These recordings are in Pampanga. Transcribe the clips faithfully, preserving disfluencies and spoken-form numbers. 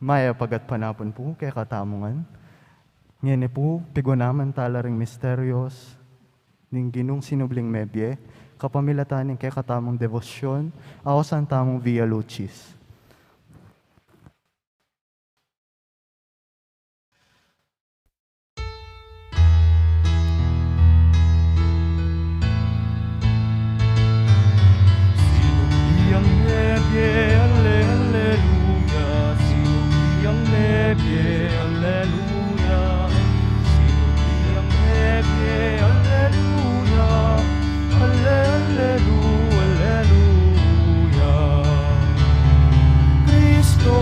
Mayap a gatpanapun pu kekatamu ngan. Ngeni pu, pigunaman tala ring misteryos ning Ginung sinubling mebie, kapamilatan ning kekatamung debosyon, ausan tamung Via Lucis. Sinubli yang mebie, ale-, aleluya. Sinubli yang mebie, aleluya. Sinubli yang mebie, aleluya. Ale-, alelu-, aleluya. Kristo,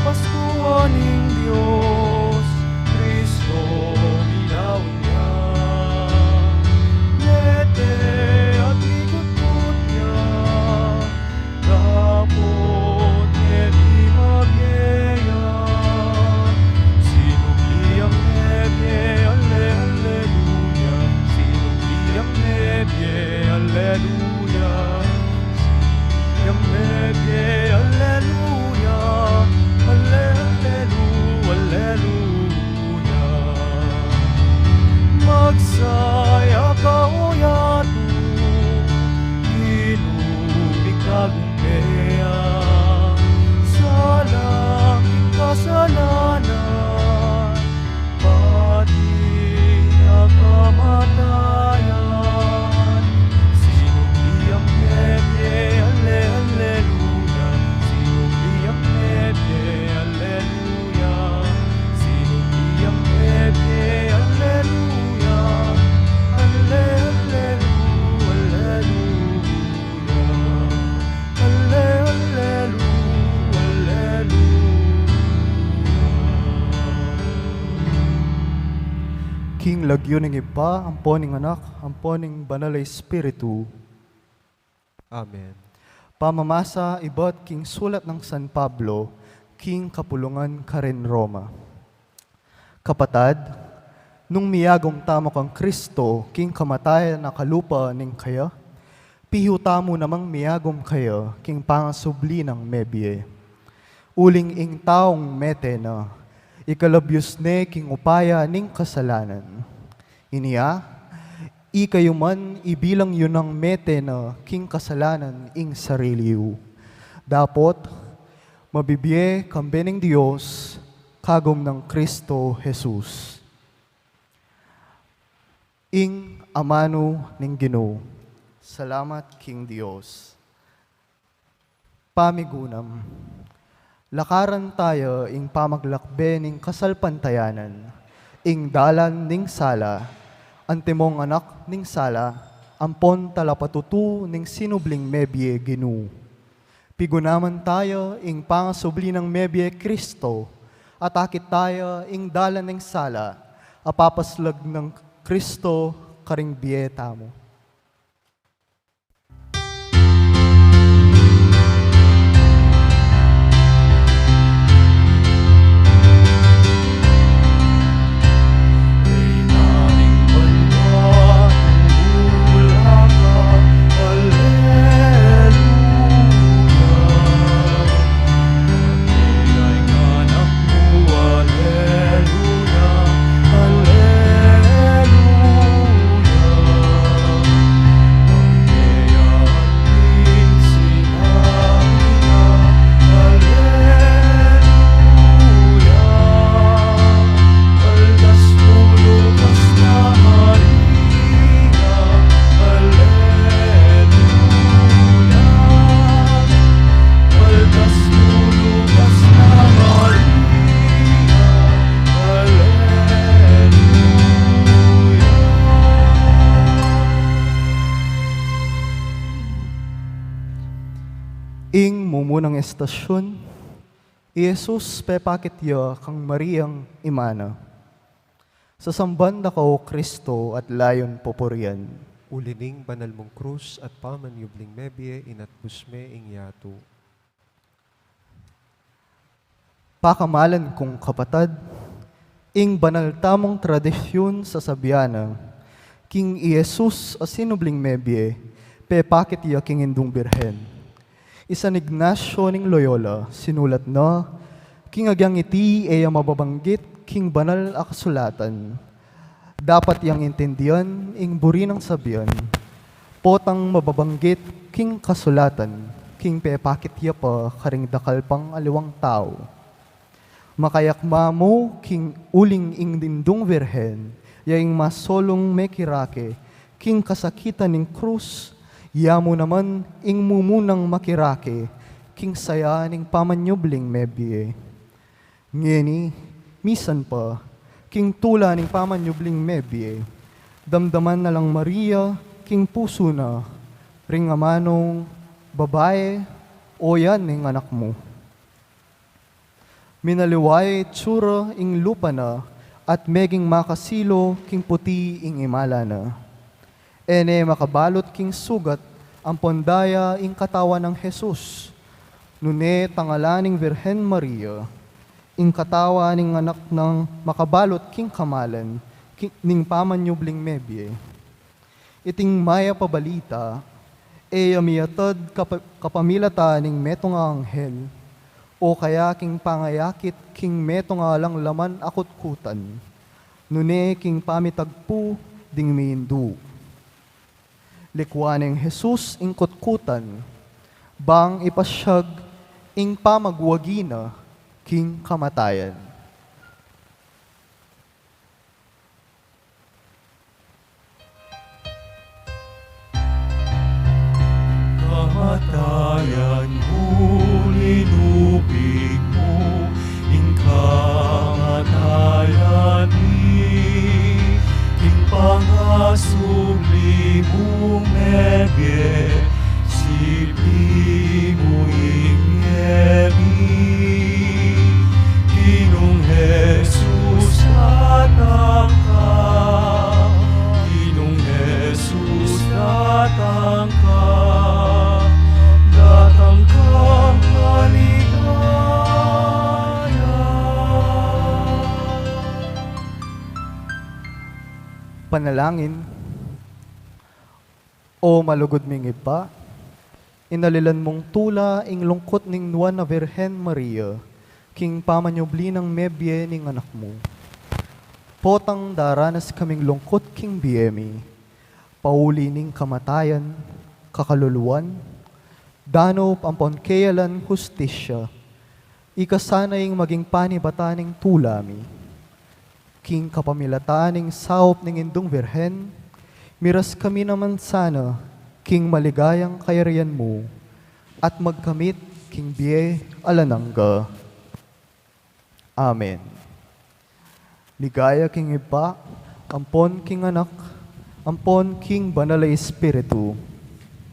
Paskua ning Dios, Kristo, dilaw ya. Mete at ikutut ya, dapot ngeni mabie ya. Sinubli yang mebie, ale-, aleluya. Sinubli yang mebie, aleluya. Sinubli yang mebie, aleluya. Ale-, alelu-, aleluya. Magsaya ka, o yatu, Ginu, ing kagumbe ya, salang ing kasalanan, pati na kamatayan. Sinubli yang mebie, ale-, aleluya. Sinubli yang mebie, aleluya. Sinubli yang mebie, aleluya. Ale-, alelu-, aleluya. Ale-, alelu-, aleluya. King lagyu ning Ibpa, ampo ning Anak, ampo ning Banal a Espiritu. Amen. Pamamasa ibat king sulat nang San Pablo king kapulungan karin Roma. Kapatad, nung miyagum tamu kang Kristo king kamatayan a kalupa ning kaya, pihu tamu namang miyagum kaya king pangasubli nang mebie. Uling ing taung mete na, ikalabyus ne king upaya ning kasalanan. Inya, ikayu man ibilang yu nang mete na king kasalanan ing sarili yu, dapot mabibie kambe ning Dios kagum nang Kristo Jesus. Ing amanu ning Ginu. Salamat king Dios. Pamigunam, lakaran taya ing pamaglakbe ning kasalpantayanan, ing dalan ning sala, antimong anak ning sala, ampon talapatutu ning sinubling mebie Ginu. Pigunaman taya ing pangasubli nang mebie Kristo, at akit taya ing dalan ning sala, a papaslag nang Kristo karing bie tamu. Ing mumunang estasyun, i Jesus pepakit ya kang Mariang ima na. Sasamban da ka, O Kristo, at layun pupurian. Uli ning banal mung krus at pamanyubling mebie, inatbus me ing yatu. Pakamalan kung kapatad, ing banal tamung tradisyun sasabian na, king i Jesus a sinubling mebie, pepakit ya king Indung Birhen. I San Ignacio ning Loyola, sinulat na, King agyang iti e ya mababanggit king banal a kasulatan. Dapat yang intindian ing buri nang sabian. Potang mababanggit king kasulatan, king pepakit ya pa karing dakal pang aliwang tau. Makayakma mu king uling ing Indung Virgen, ya ing masolung mekirake king kasakitan ning krus, ya mu naman ing mumunang makirake king saya ning pamanyubling mebie. Ngeni, misan pa, king tula ning pamanyubling mebie, damdaman na lang Maria king pusu na ring amanung, "Babai, oyan ing anak mu." Minaliwa ya itsura ing lupa na at meging makasilo king puti ing imala na. E ne makabalut king sugat ampon daya ing katawan nang Jesus. Nune tangalan ning Virgen Maria ing katawan ning anak nang makabalut king kamalan ki-, ning pamanyubling mebie. Iting mayap a balita e ya miyatad kapa-, kapamilatan ning metung a anghel, o kaya king pangayakit king metung a alang laman a kutkutan, nune king pamitagpu ding mindu. Likwan neng Jesus ing kutkutan, bang ipasyag ing pamagwagi na king kamatayan. Kamatayan mu, linupig mu ing kamatayan mi, ing pangasubli mung mebie, sipli mu ing mie mi. Ginung Jesus, datang ka. Ginung Jesus, datang ka. Datang kang maligaya. Panalangin. O malugud ming Ibpa, inalilan mung tula ing lungkut ning Nuan a Virgen Maria king pamanyubli nang mebie ning anak mu. Potang daranas kaming lungkut king bie mi, pauli ning kamatayan, kakaluluan, danup ampon keyalan hustisya, ika sana ing maging panibatan ning tula mi. King kapamilatan ning saup ning Indung Virgen, miras kami naman sana king maligayang kayarian mu, at magkamit king bie alang angga. Amen. Ligaya king Ibpa, ampon king Anak, ampon king Banal a Espiritu.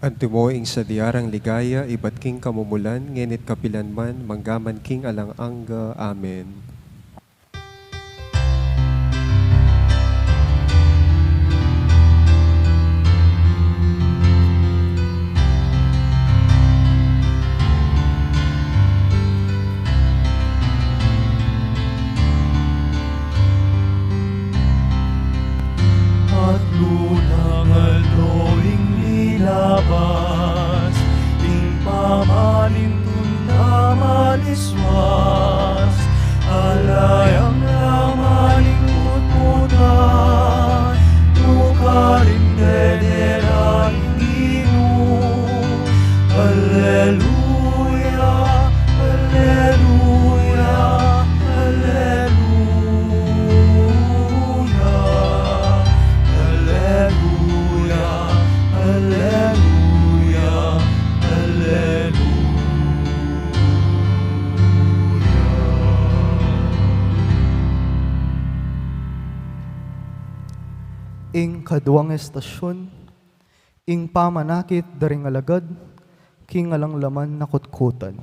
Antimo ing sadya rang ligaya, ibat king kamumulan, ngeni't kapilan man, manggaman king alang angga. Amen. At lunang aldo ing nilabas, ing pamanintun da maliswas, ala yang laman ing kutkutan, nukarin dede la ing Ginu. Alleluia, alleluia, alleluia, alleluia, alleluia. Ing kaduang estasyun, ing pamanakit da ring alagad king alang laman a kutkutan.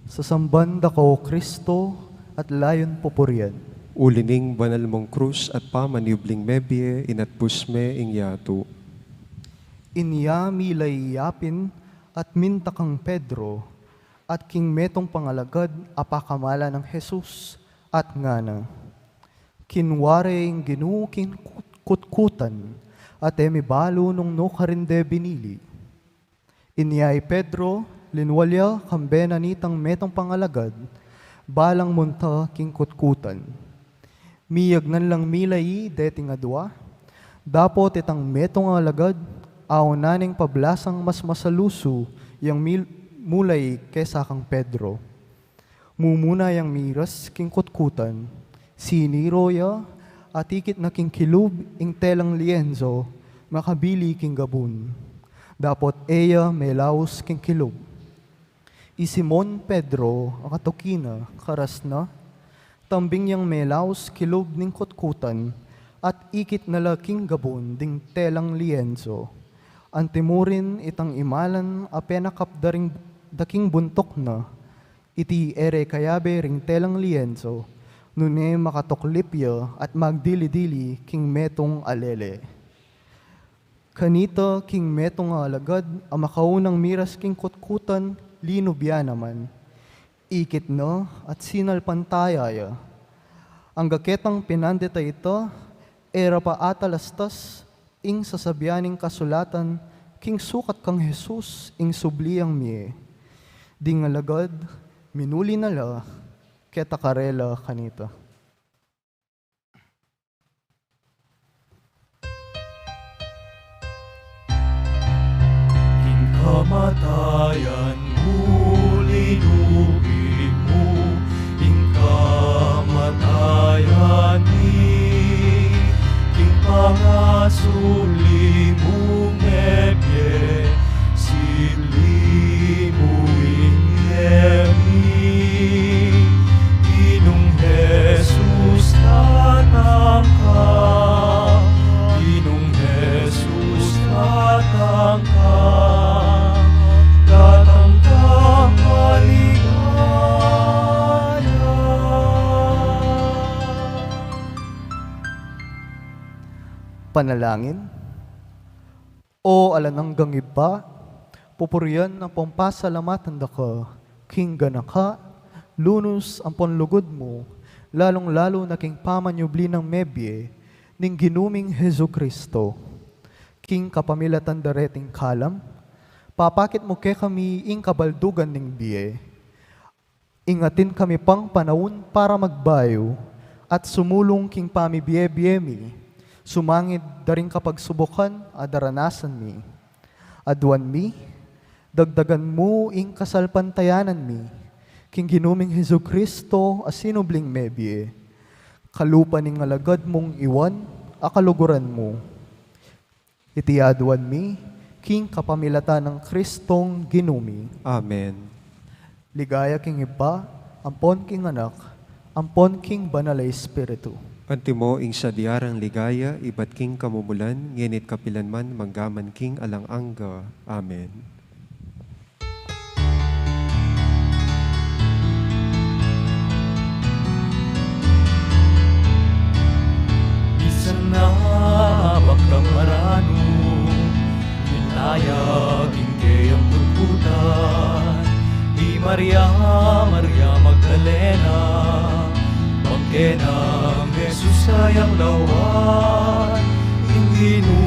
Sasamban da ka, O Kristo, at layun pupurian. Uli ning banal mung krus at pamanyubling mebie, inatbus me ing yatu. Inya milay yapin at minta kang Pedro at king metung pang alagad a pakamalan nang Jesus, at ngana, kinua re ing Ginu king kut-, kutkutan, at e mibalu nung nukarin de binili. Inya i Pedro, linwal ya kambe na nitang metung pang alagad, balang munta king kutkutan. Miyagnan lang mila i deting adua, dapot itang metung a alagad, auna neng pablasang mas masalusu yang mil-, mula i kesa kang Pedro. Mumuna yang miras king kutkutan, siniro ya, at ikit na king kilub ing telang lienzo, makabili king gabun. Dapot e ya melaus king kilub. I Simon Pedro, a katuki na, karas na, tambing yang melaus kilub ning kutkutan, at ikit na la king gabun ding telang lienzo. Antimurin itang imalan a penakap da ring daking buntuk na, iti e re kayabe ring telang lienzo, nune makatuklip ya at magdili-dili king metung a lele. Kanita king metung a alagad a makaunang miras king kutkutan, linub ya naman. Ikit na at sinalpantaya ya. Angga ketang pinandit a ita, e ra pa atalastas ing sasabian ning kasulatan king sukat kang Jesus ing subli yang mie. Ding alagad, minuli na la, keta karela kanita. King kamatayan mu, linupit mu, ing kamatayan mi, king pangasubli mung mebie, sibli mu ing bie mi. Ginung Jesus, datang ka. Ginung Jesus, datang ka. Datang ka maligaya. Panalangin. O alang anggang Ibpa, pupurian ampon pasalamatan da ka king ganaka, lunus ampon lugud mu, lalung-lalu na king pamanyubli nang mebie ning Ginu ming Jesucristo. King kapamilatan da reting kalam, papakit mu kekami ing kabaldugan ning bie. Ingatin kami pang panaun para magbayu at sumulung king pamibie-bie mi, sumangid da ring kapagsubukan a daranasan mi. Aduan mi, dagdagan mu ing kasalpantayanan mi king Ginu ming Jesucristo a sinubling mebie, kalupa ning alagad mung i Juan a kaluguran mu. Iti aduan mi king kapamilatan nang Kristong Ginu mi. Amen. Ligaya king Ibpa, ampon king Anak, ampon king Banal a Espiritu. Antimo ing sadya rang ligaya ibat king kamumulan, ngeni't kapilan man, manggaman king alang angga. Amen. Misan na bang kamaranu, mintaya king keyang kutkutan, i Maria, Maria Magdalena, bang kenang Jesus kayang lawan, ing Ginu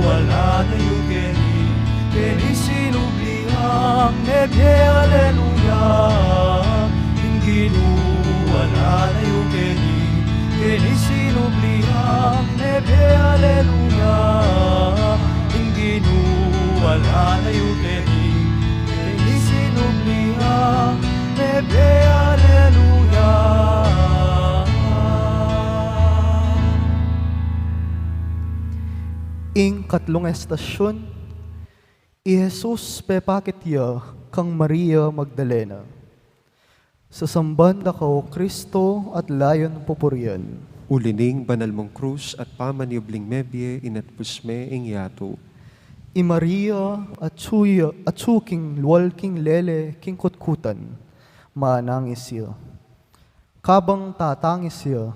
ala na yu keni, keni sinubli yang mebie, aleluya. Ing Ginu ala na yu keni, keni sinubli yang mebie, aleluya. Ing Ginu ala na yu keni, keni sinubli yang mebie, aleluya. Ing katlung estasyun, i Jesus pepakit ya kang Maria Magdalena. Sasamban da ka, O Kristo, at layun pupurian. Uli ning banal mung krus at pamanyubling mebie, inatpus me ing yatu. I Maria, atsu ya, atsu king lual king lele king kutkutan, manangis ya. Kabang tatangis ya,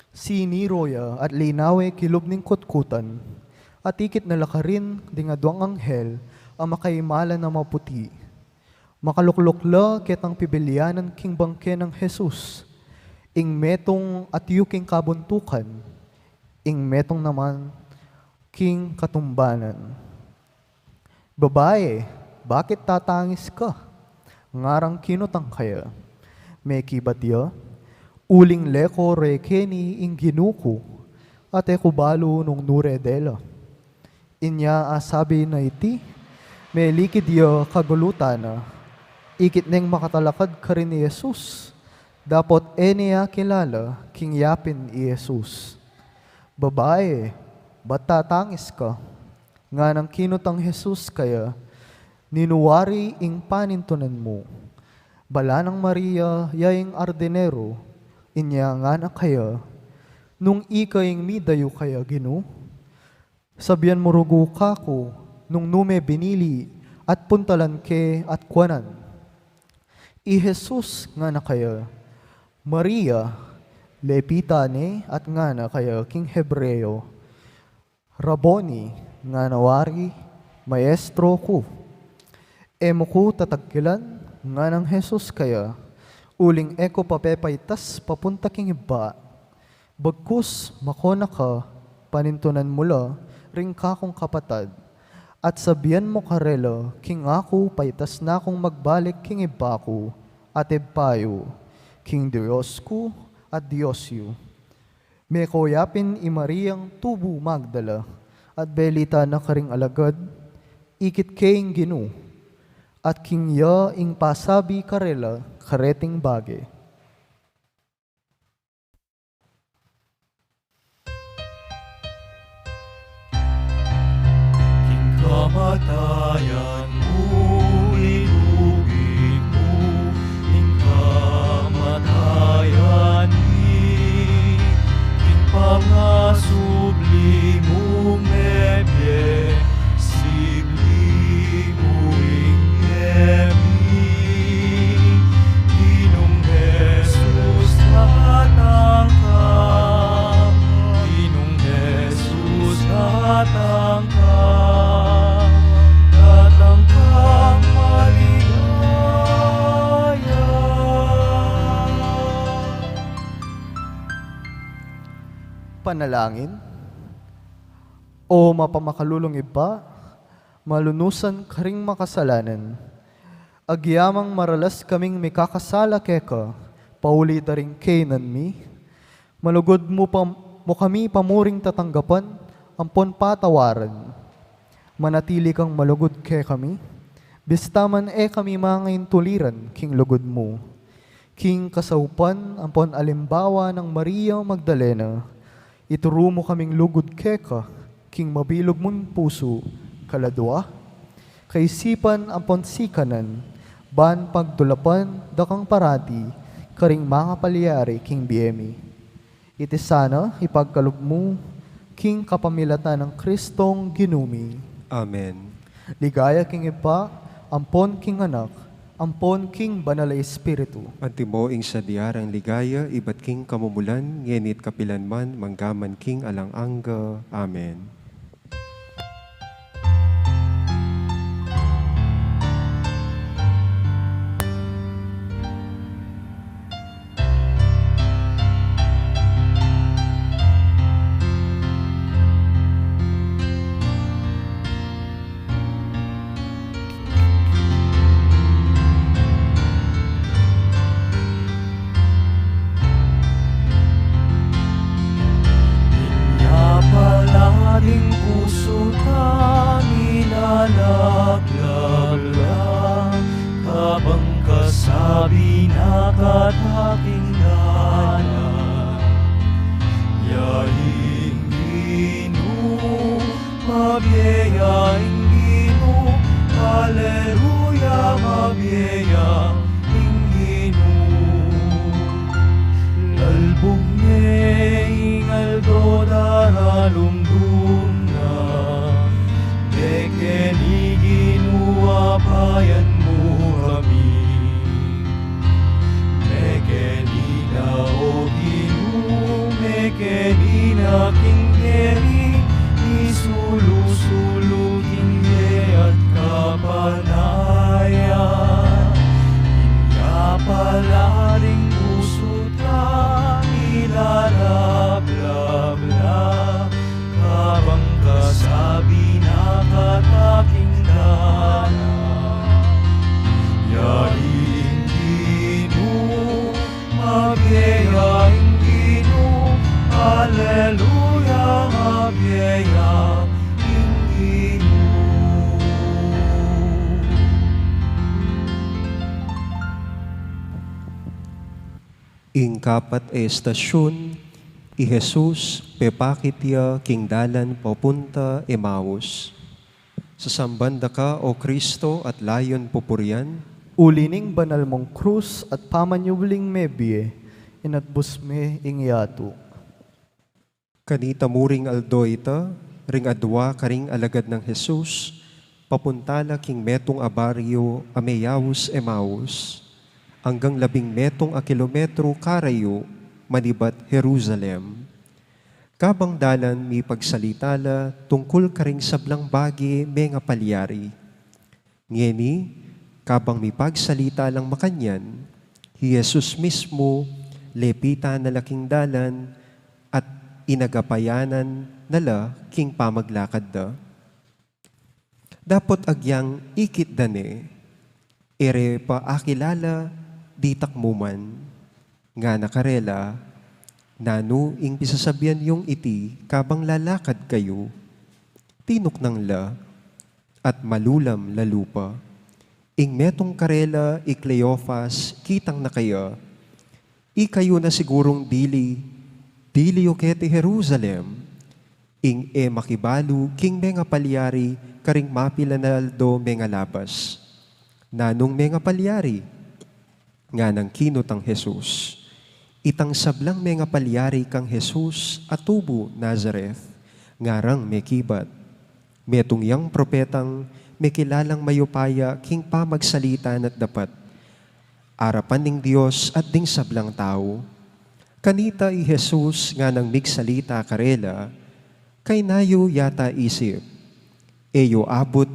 siniro ya at linawe kilub ning kutkutan, at ikit na la karin ding aduang anghel a makaimalan a maputi. Makalukluk la ketang pibilyanan king bangke nang Jesus, ing metung atyu king kabuntukan, ing metung naman king katumbanan. "Babae, bakit tatangis ka?" ngarang kinutang kaya. Mekibat ya, uling leko re keni ing Ginu ku, at e ku balu nung nu re dela. Inya asabi na iti, melikid ya kagulutan na, ikit neng makatalakad karin i Jesus, dapot e ne akilala king yapin i Jesus. Babae, ba't tatangis ka? Nganang kinutang Jesus kaya, ninu wari ing panintunan mu? Bala nang Maria ya ing ardinero, inya ngana kaya, nung ika ing midayu kaya, Ginu, sabian mu rugu kaku nung nu me binili at puntalan ke at kuanan. I Jesus ngana kaya, Maria. Lepitan ne at ngana kaya king Hebreo, Raboni, ngana wari, Maestro ku. E mu ku tatagkilan, nganang Jesus kaya, uling e ku pa pepaitas papunta king Ibpa. Bagkus makona ka, panintunan mu la ring kakung kapatad, at sabian mu karela king aku paitas na kung magbalik king Ibpa ku at Ibpa yu, king Dios ku at Dios yu. Meko yapin i Mariang tubu Magdala, at belitan na karing alagad, ikit ke ing Ginu, at king ya ing pasabi karela kareting bage. King kamatayan mu, inugit mu ing kamatayan mi. King pangasubli mung mebie, sibli mu ing bie mi. Ginung Jesus, datang ka. Ginung Jesus, datang ka. Datang kang maligaya. Panalangin. O mapamakalulung Ibpa, malunusan karing makasalanan, agyamang maralas kaming mikakasala keka, pauli da ring kaynan mi, malugud mu pa, mu kami pamuring tatanggapan ampon patawaran. Manatili kang malugud kekami, bista man e kami mangaintuliran king lugud mu. King kasaupan ampon alimbawa nang Maria Magdalena, ituru mu kaming lugud keka king mabilug mung pusu, kaladua, kaisipan ampon sikanan, ban pagdulapan da kang parati karing mangapalyari king bie mi. Iti sana ipagkalub mu king kapamilatan nang Kristong Ginu mi. Amen. Ligaya king Ibpa, ampon king Anak, ampon king Banal a Espiritu. Antimo ing sadya rang ligaya, ibat king kamumulan, ngeni at kapilan man, mangga man king alang angga. Amen. Inya pala ding pusu tang ilalablab la, kabang kasabi na kataking dana. Ya ing Ginu, mabie ya ing Ginu, aleluya, mabie ya ing Ginu. Lalbung ne ing aldo, daralumdum na, mekeni Ginu, abayan mu kami. Mekeni na, o Ginu, mekeni na king bie mi, isulu-sulu king bie at kapanayan. Inya pala ding pusu tang ilalablab la, kabang kasabi na kataking dana. Ya ing Ginu, Ing kapat a estasyun, i Jesus pepakit ya king dalan papunta Emaus. Sasamban da ka, O Kristo, at layun pupurian. Uli ning banal mung krus at pamanyubling mebie, inatbus me ing yatu. Kanita mu ring aldo ita, ring adua karing alagad nang Jesus, papunta la king metung a baryu a meyaus Emaus, anggang labing metung a kilometru karayu manibat Jerusalem. Kabang dalan, mipagsalita la tungkul karing sablang bage mengapalyari. Ngeni, kabang mipagsalita lang makanyan, i Jesus mismu lepitan na la king dalan at inagapayanan na la king pamaglakad da. Dapot agyang ikit da ne, e re pa akilala ditak mu man. Ngana karela, Nanu ing pisasabian yung iti kabang lalakad kayu? Tinuknang la, at malulam la lupa. Ing metung karela i Cleofas kitang na kaya, Ikayu na sigurung dili, dili yu keti Jerusalem, ing e makibalu king mengapalyari karing mapilan a aldo mengalabas. Nanung mengapalyari? Nganang kinutang Jesus. Itang sablang mengapalyari kang Jesus a tubu Nazareth, ngarang mekibat. Metung yang propetang mekilalang mayupaya king pamagsalita na't dapat arapan ning Dios at ding sablang tau. Kanita i Jesus nganang migsalita karela, Kayna yu yata isip, e yu abut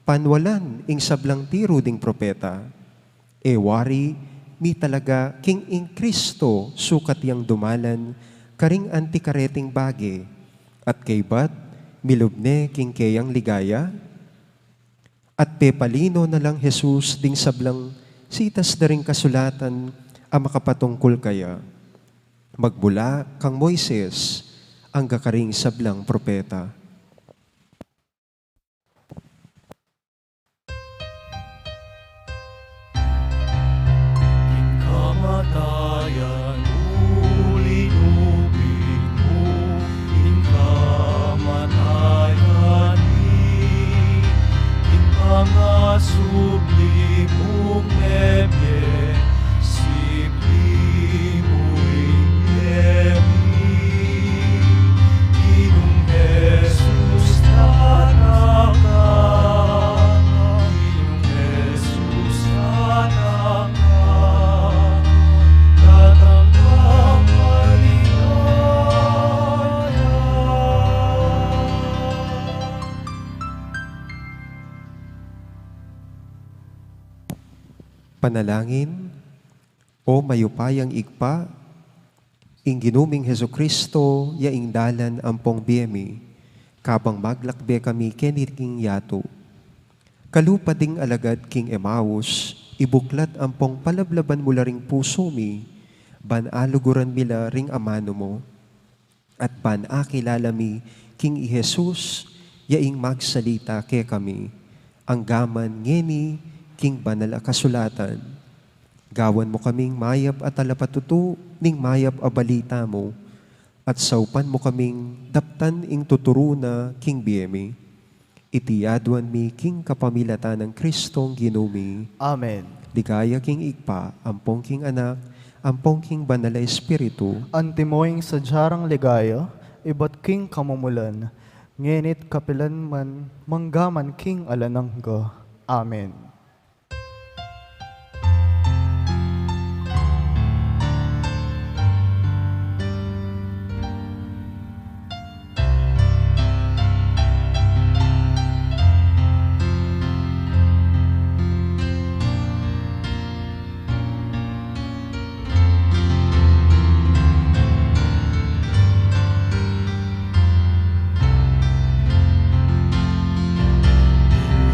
panwalan ing sablang tiru ding propeta. E wari, mitalaga king ing Kristo sukat yang dumalan karing anti kareting bage, at kaybat milub ne king keyang ligaya? At pepalino na lang Jesus ding sablang sitas da ring kasulatan a makapatungkul kaya, magmula kang Moises angga karing sablang propeta. King kamatayan mu linubing mu, king kamatayan mi, king pangasubli mung mebie, sibli mu ing bie mi. Ginung Jesus, datang ka. Ginung Jesus, datang ka. Datang ka, maligaya. Panalangin. O mayupayang Ibpa, ing Ginu ming Jesucristo ya ing dalan ampong bie mi, kabang maglakbe kami keni king yatu. Kalupa ding alagad king Emaus, ibuklat ampong palablaban mu la ring pusu mi, ban aluguran mi la ring amanu mu. At ban akilala mi king i Jesus, ya ing magsalita kekami, angga man ngeni king banal a kasulatan. Gawan mu kaming mayap a talapatutu ning mayap a balita mu, at saupan mu kaming daptan ing tuturu na king bie mi. Iti aduan mi king kapamilatan nang Kristong Ginu mi. Amen. Ligaya king Ibpa, ampong king Anak, ampong king Banal a Espiritu. Antimo ing sadya rang ligaya, ibat king kamumulan, ngeni't kapilan man, manggaman king alang angga. Amen.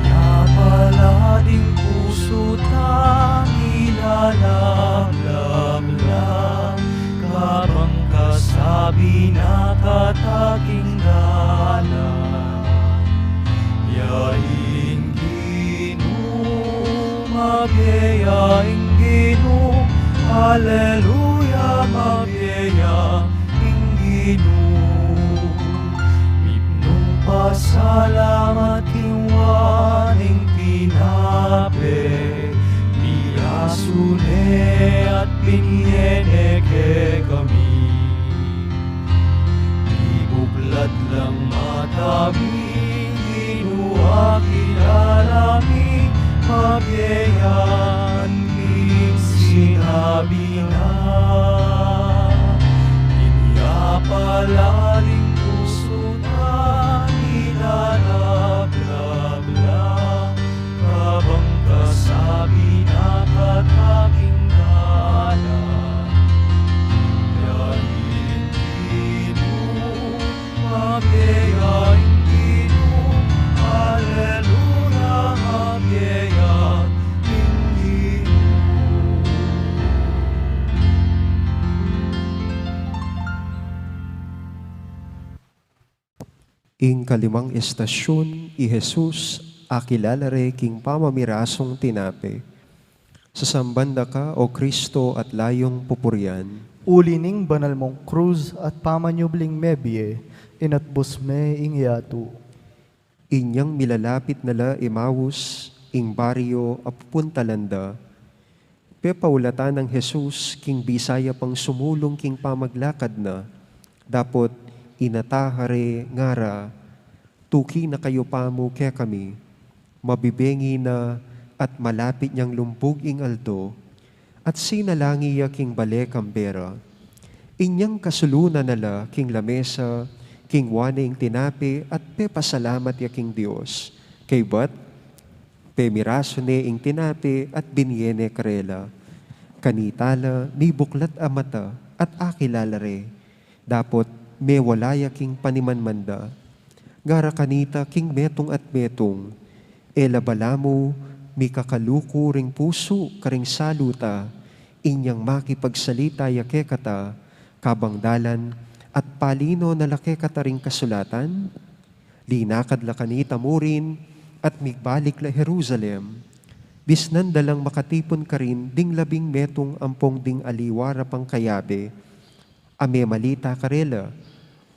Inya pala ding pusu tang ilalablang, kabang kasabi na kata king dalan. Ya ing Ginu, mabie ya ing Ginu, Alleluia. Mabie ya ing Ginu. Mitmung pasalamat king wa ning tinape, mirasu ne at binie ne kekami. Ibuklat lang mata mi, Ginu, akilala mi, mabie ya ing sinabi na. Inya pala ring pusu na, idalablab la, kabang kasabi na kataking dalan. Yari ing Ginu, mabie ya ing Ginu, aleluya, mabie ya ing Ginu. Ing kalimang estasyun, i Jesus, akilala re king pamamirasung tinape. Sasamban da ka, O Kristo, at layung pupurian. Uli ning banal mung krus at pamanyubling mebie, inatbus me ing yatu. Inyang milalapit na la Emaus, ing baryo a pupuntalan da, pepaulatan nang Jesus king bisa ya pang sumulung king pamaglakad na, dapot inataha re ngara, Tuki na kayu pamu kekami. Mabibengi na at malapit nang lumbug ing aldo, at sinalangi ya king bale kambe ra. Inyang kasulunan na la king lamesa, kingwa ne ing tinape at pepasalamat ya king Dios. Kaybat, pemirasu ne ing tinape at binie ne karela. Kanita la mibuklat a mata at akilala re. Dapot mewala ya king panimanman da. Ngara kanita king metung at metung, E la balamu mikakaluku ring pusu karing salu ta, inyang makipagsalita ya kekata kabang dalan, at palino na la kekata ring kasulatan? Linakad la kanita murin at migbalik la Jerusalem. Bisnan da lang makatipun karin ding labing metung ampong ding aliwa ra pang kayabe, a memalita karela,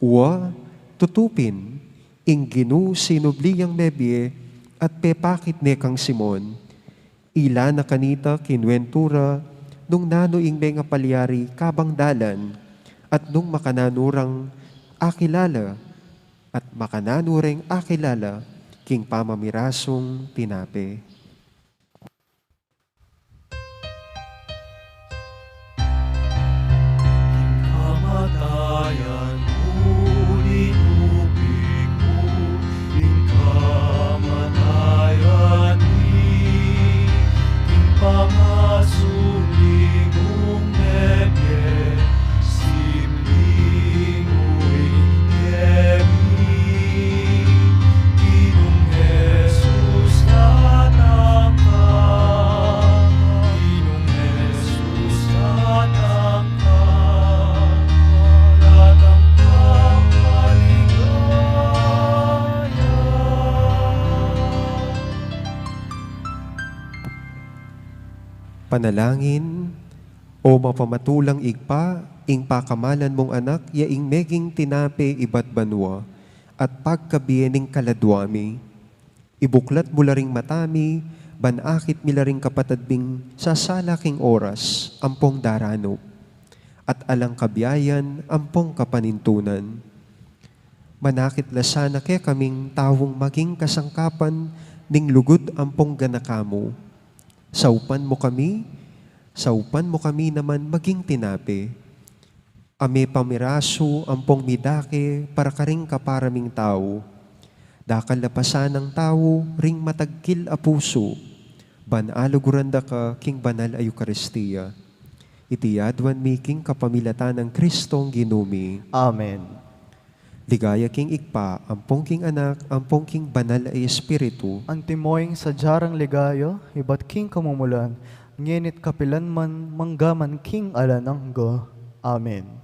Wa, tutu pin, ing Ginu sinubli yang mebie at pepakit ne kang Simon. Ila na kanita kinuwentu ra nung nanu ing mengapalyari kabang dalan, at nung makananu rang akilala, at makananu reng akilala king pamamirasung tinape. Ing kamatayan mu, linupig mu, ing kamatayan mi, ing pangasubli mung mebie, sibling mu ing kami. Ginung Jesus, datang ka. Ginung Jesus, datang ka. Datang ka, maligaya. Panalangin. O mapamatulang Ibpa, ing pakamalan mung Anak ya ing meging tinape ibat banua at pagkabie ning kaladua mi. Ibuklat mu la ring mata mi, ban akit mi la ring kapatad ming sasala king oras ampong daranup, at alang kabiayan ampong kapanintunan. Manakit la sana kekaming taung maging kasangkapan ning lugud ampong ganaka mu. Saupan mu kami, saupan mu kami naman maging tinape a mepamirasu ampong midake para karing kapara ming tau. Dakal la pa sanang tau ring matagkil a pusu, ban aluguran da ka king banal a Eukaristia. Iti aduan mi king kapamilatan nang Kristong Ginu mi. Amen. Ligaya king Ibpa, ampong king Anak, ampong king Banal a Espiritu. Antimo ing sadya rang ligaya, ibat king kamumulan, ngeni't kapilan man, mangga man king alang angga. Amen.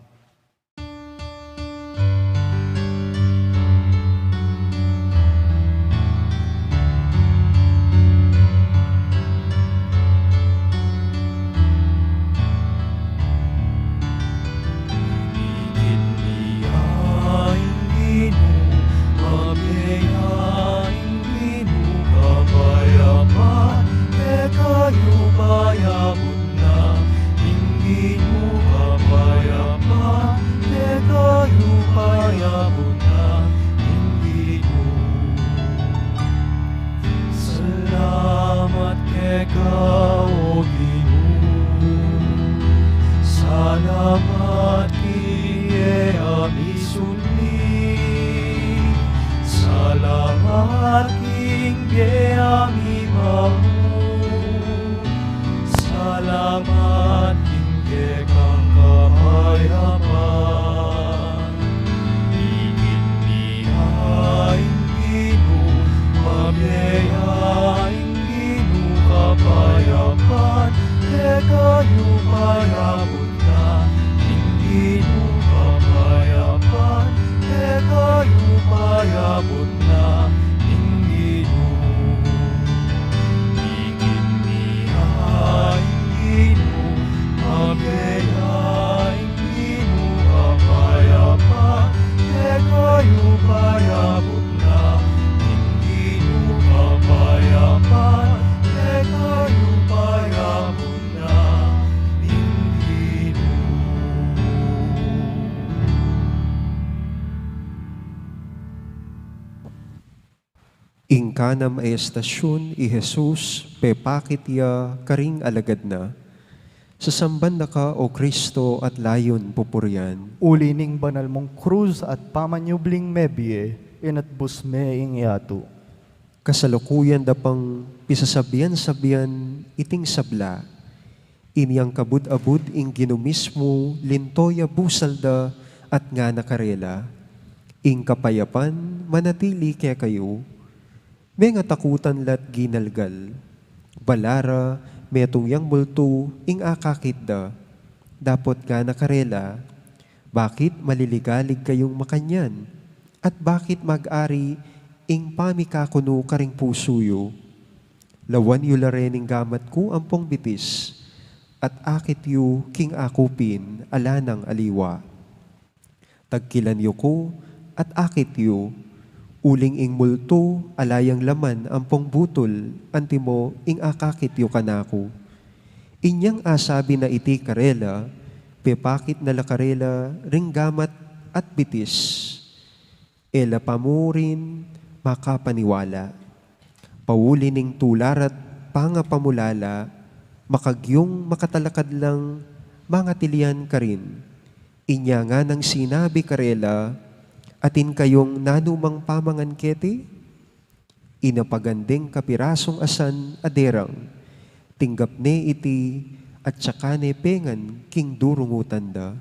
Kekayu payabut na ing Ginu, kapayapan kekayu payabut na ing Ginu. Ikit mi ya ing Ginu, pagya ya ing Ginu, kapayapan kekayu payabut na ing Ginu, kapayapan kekayu payabut na ing Ginu. Ing kanam a estasyun, i Jesus pepakit ya karing alagad na. Sasamban da ka, O Kristo, at layun pupurian. Uli ning banal mung krus at pamanyubling mebie, inatbus me ing yatu. Kasalukuyan da pang pisasabian-sabian iting sabla, inyang kabud-abud ing Ginu mismu, linto ya busal da at ngana karela, Ing kapayapan manatili kekayu. Mengatakutan la't ginalgal. Bala ra metung yang multu ing akakit da, dapot ngana karela, Bakit maliligalig kayung makanyan? At bakit mag-ari ing pamikakunu karing pusu yu? Lawan yu la reng gamat ku ampong bitis, at akit yu king aku pin, ala nang aliwa. Tagkilan yu ku, at akit yu, uling ing multu, ala yang laman ampong butul, antimo ing akakit yu kanaku. Inyang asabi na iti karela, pepakit na la karela ring gamat at bitis. E la pa mu rin makapaniwala. Pauli ning tula ra't pangapamulala, makagyung makatalakad lang mangatilian karin. Inya nganang sinabi karela, Atin kayung nanumang pamangan keti? Inapagan deng kapirasung asan a derang. Tinggap ne iti, at saka ne pengan king durungutan da.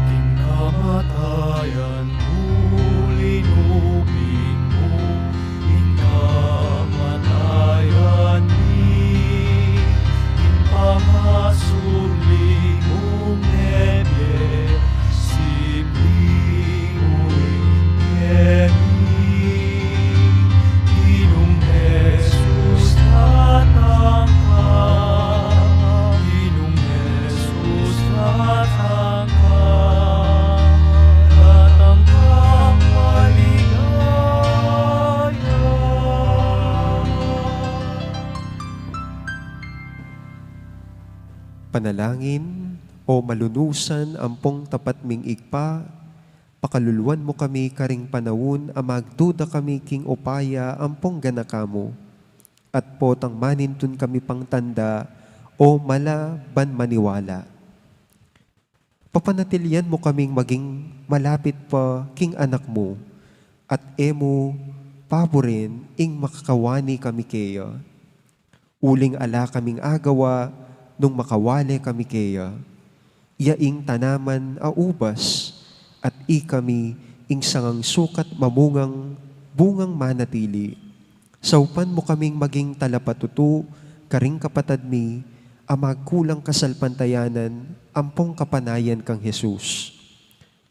King kamatayan mu linupit mu ing kamatayan mi, king pangasubli mung mebie, sibli mu ing mebie. Ginung Jesus, datang ka. Ginung Jesus, datang ka. Datang ka maligaya. Panalangin. O malunusan ampong tapat ming Ibpa, pakaluluan mu kami karing panaun a magduda kami king upaya ampong ganaka mu, at potang manintun kami pang tanda o mala ban maniwala. Papanatilian mu kaming maging malapit pa king Anak mu, at e mu paburen ing makakawani kami keya. Uling ala kaming agawa nung makawale kami keya. Ya ing tanaman a ubas, at ikami ing sangang sukat mamungang bungang manatili. Saupan mu kaming maging talapatutu karing kapatad mi a magkulang kasalpantayanan ampong kapanayan kang Jesus.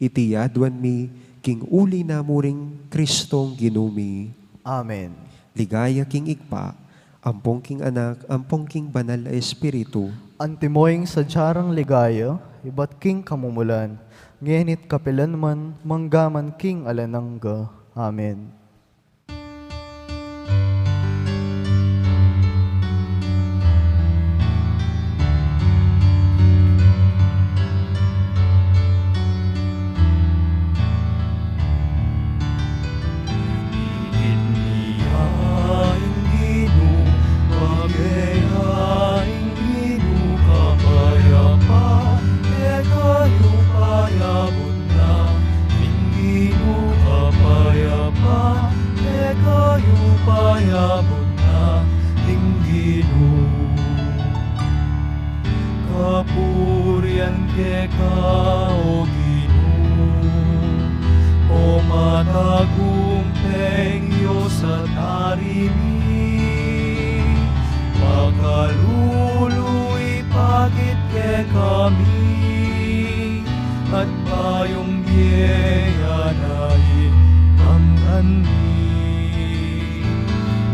Iti aduan mi king uli na mu ring Kristong Ginu mi. Amen. Ligaya king Ibpa, ampong king Anak, ampong king Banal a Espiritu. Antimo ing sadya rang ligaya, ibat king kamumulan, ngeni't kapilan man, manggaman king alang angga. Amen. Ikit mi ya ing Ginu, pagya ya ing Ginu, kapayapan kekayu payabut na ing Ginu, kapayapan Kayung bie ya na ing kamban mi.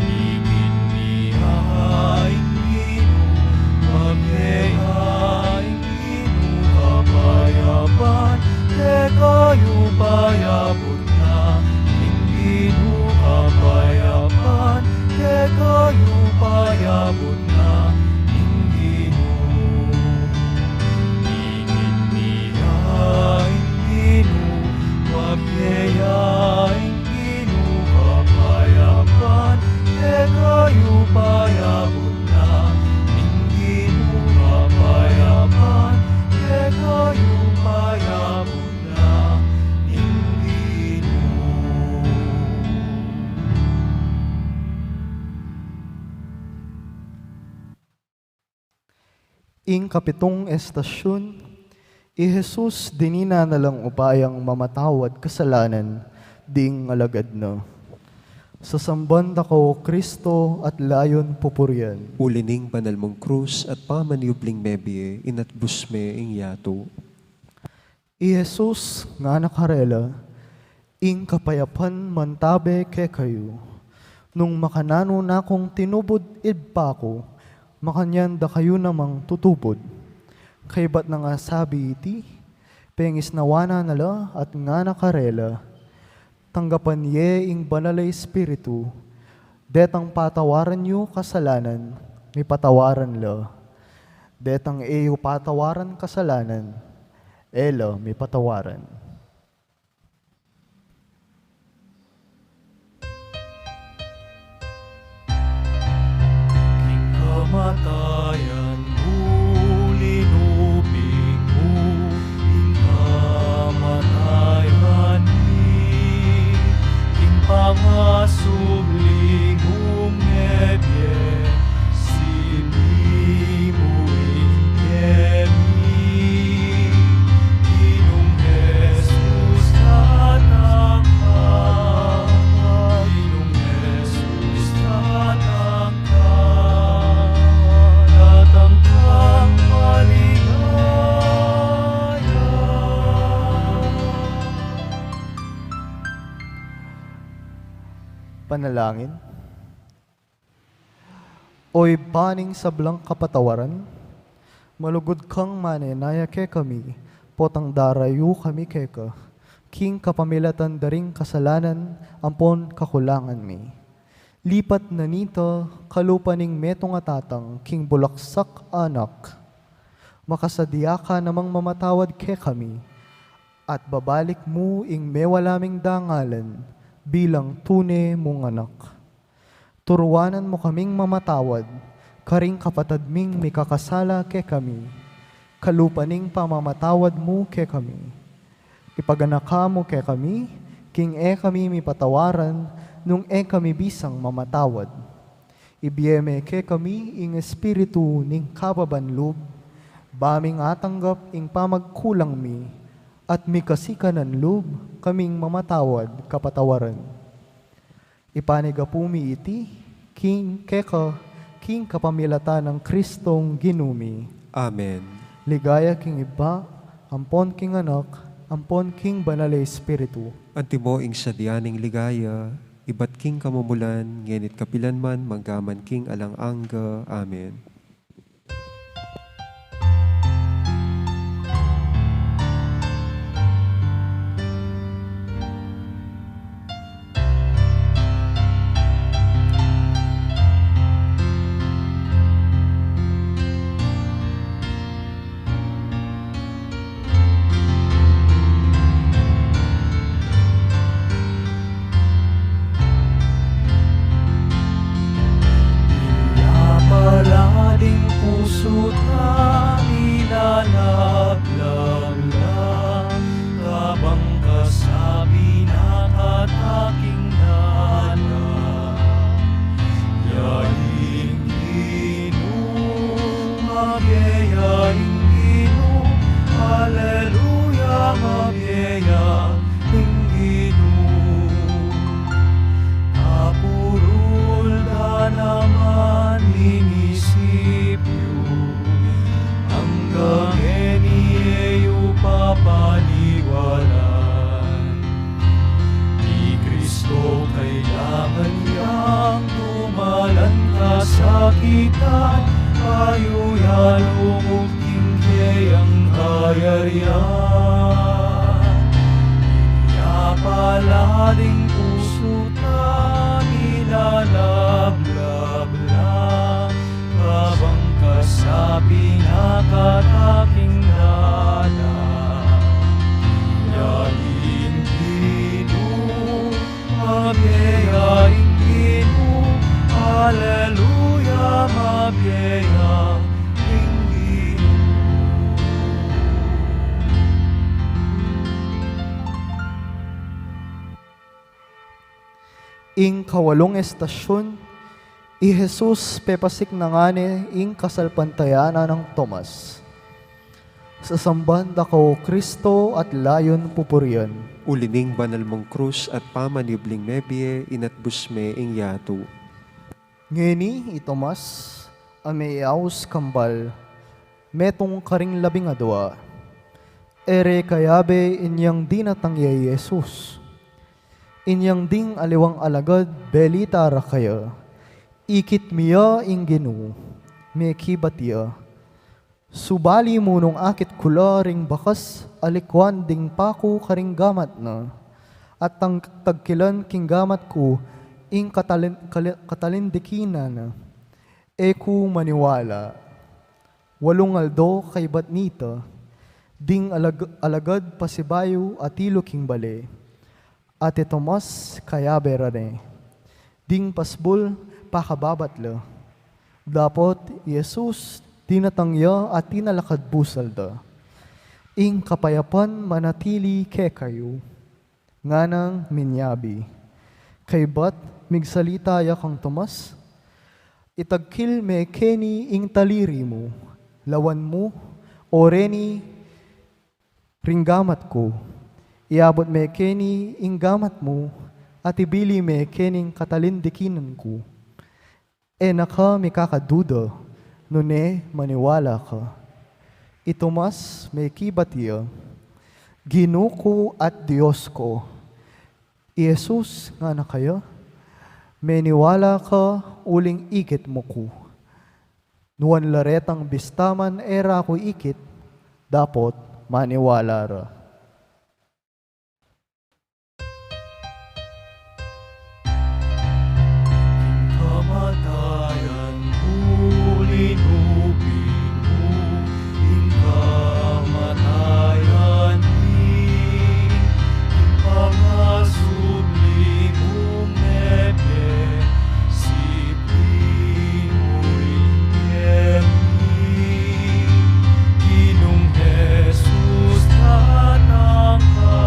Ibie mi ing Ginu, pabie ya ing Ginu kapayapan, kekayu payabut na ing Ginu kapayapan, kekayu payabut na ing Ginu. Ibie mi ing Ginu, pabie ya ing Ginu kapayapan, kekayu payabut na ing Ginu kapayapan, kekayu payabut na ing Ginu. Ing kapitung estasyun, i Jesus dinina na lang upayang mamatawad kasalanan ding alagad na. Sasamban da ka, O Kristo, at layun pupurian. Uli ning banal mung krus at pamanyubling mebie, inatbus me ing yatu. I Jesus ngana karela, ing kapayapan mantabe kekayu. Nung makananu na kung tinubud ing Ibpa ku, makanyan da kayu namang tutubud. Kaybat nang asabi iti, pengisnawan na la at ngana karela, tanggapan ye ing Banal a Espiritu. Detang patawaran yu kasalanan, mipatawaran la. Detang e yu patawaran kasalanan, e la mipatawaran. King kamatayan mu linuping mu, ing kamatayan mi, ing pangasubli mung mebie, sibli mu ing kami. Ginung Jesus, datang ka. Ginung Jesus, datang ka. Datang kang maligaya. Panalangin. O Ibpa ning sablang kapatawaran, malugud kang manenaya kekami, potang darayu kami keka, king kapamilatan da ring kasalanan ampon kakulangan mi. Lipat na nita, kalupa ning metung a tatang king bulaksak a anak, makasadia ka namang mamatawad kekami, at babalik mu ing mewala ming dangalan bilang tune mung anak. Turuanan mu kaming mamatawad karing kapatad ming mikakasala kekami, kalupa ning pamamatawad mu kekami. Ipaganaka mu kekami, king e kami mipatawaran nung e kami bisang mamatawad. Ibie me kekami ing espiritu ning kababan lub, ba ming atanggap ing pamagkulang mi, at mikasikanan lub kaming mamatawad kapatawaran. Ipanigapu mi iti king keka, king kapamilatan nang Kristong Ginu mi. Amen. Ligaya king Ibpa, ampon king Anak, ampon king Banal a Espiritu. Antimo ing sadya ning ligaya, ibat king kamumulan, ngeni't kapilan man, manggaman king alang angga. Amen. Ing kawalung estasyun, i Jesus pepasik na ngane ing kasalpantayanan nang Tomas. Sasamban da ka, O Kristo, at layun pupurian. Uli ning banal mung krus at pamanyubling mebie, inatbus me ing yatu. Ngeni i Tomas, a meyaus kambal, metung karing labing adua. E re kayabe inyang dinatang ya i Jesus. Inyang ding aliwang alagad belita ra kaya, ikit mi ya ing Ginu, mekibat ya. Subali mu nung akit ku la ring bakas a likuan ding paku karing gamat na, at tang-, tagkilan king gamat ku ing katalin-, kali-, katalindikinan na, e ku maniwala. Walung aldo kaybat nita, ding alag-, alagad pasibayu atilu king bale. At i Tomas kayabe ra ne, ding pasbul pakababat la. Dapot i Jesus dinatang ya at tinalakad busal da. Ing kapayapan manatili kekayu, nganang minyabi. Kaybat migsalita ya kang Tomas, itagkil me keni ing taliri mu, lawan mu, o reni ring gamat ku, iabut me keni ing gamat mu, at ibili me kening katalindikinan ku. E na ka mikakaduda, nune maniwala ka. I Tomas mekibat ya, Ginu ku at Dios ku. I Jesus ngana kaya, meniwala ka uling ikit mu ku. Nuan la retang bista man e ra ku ikit, dapot maniwala ra. Ing kamatayan mu, linuping mu, ing kamatayan mi, ing pangasubli mung mebie, sipli mu ing bie mi. Ginung Jesus, datang ka.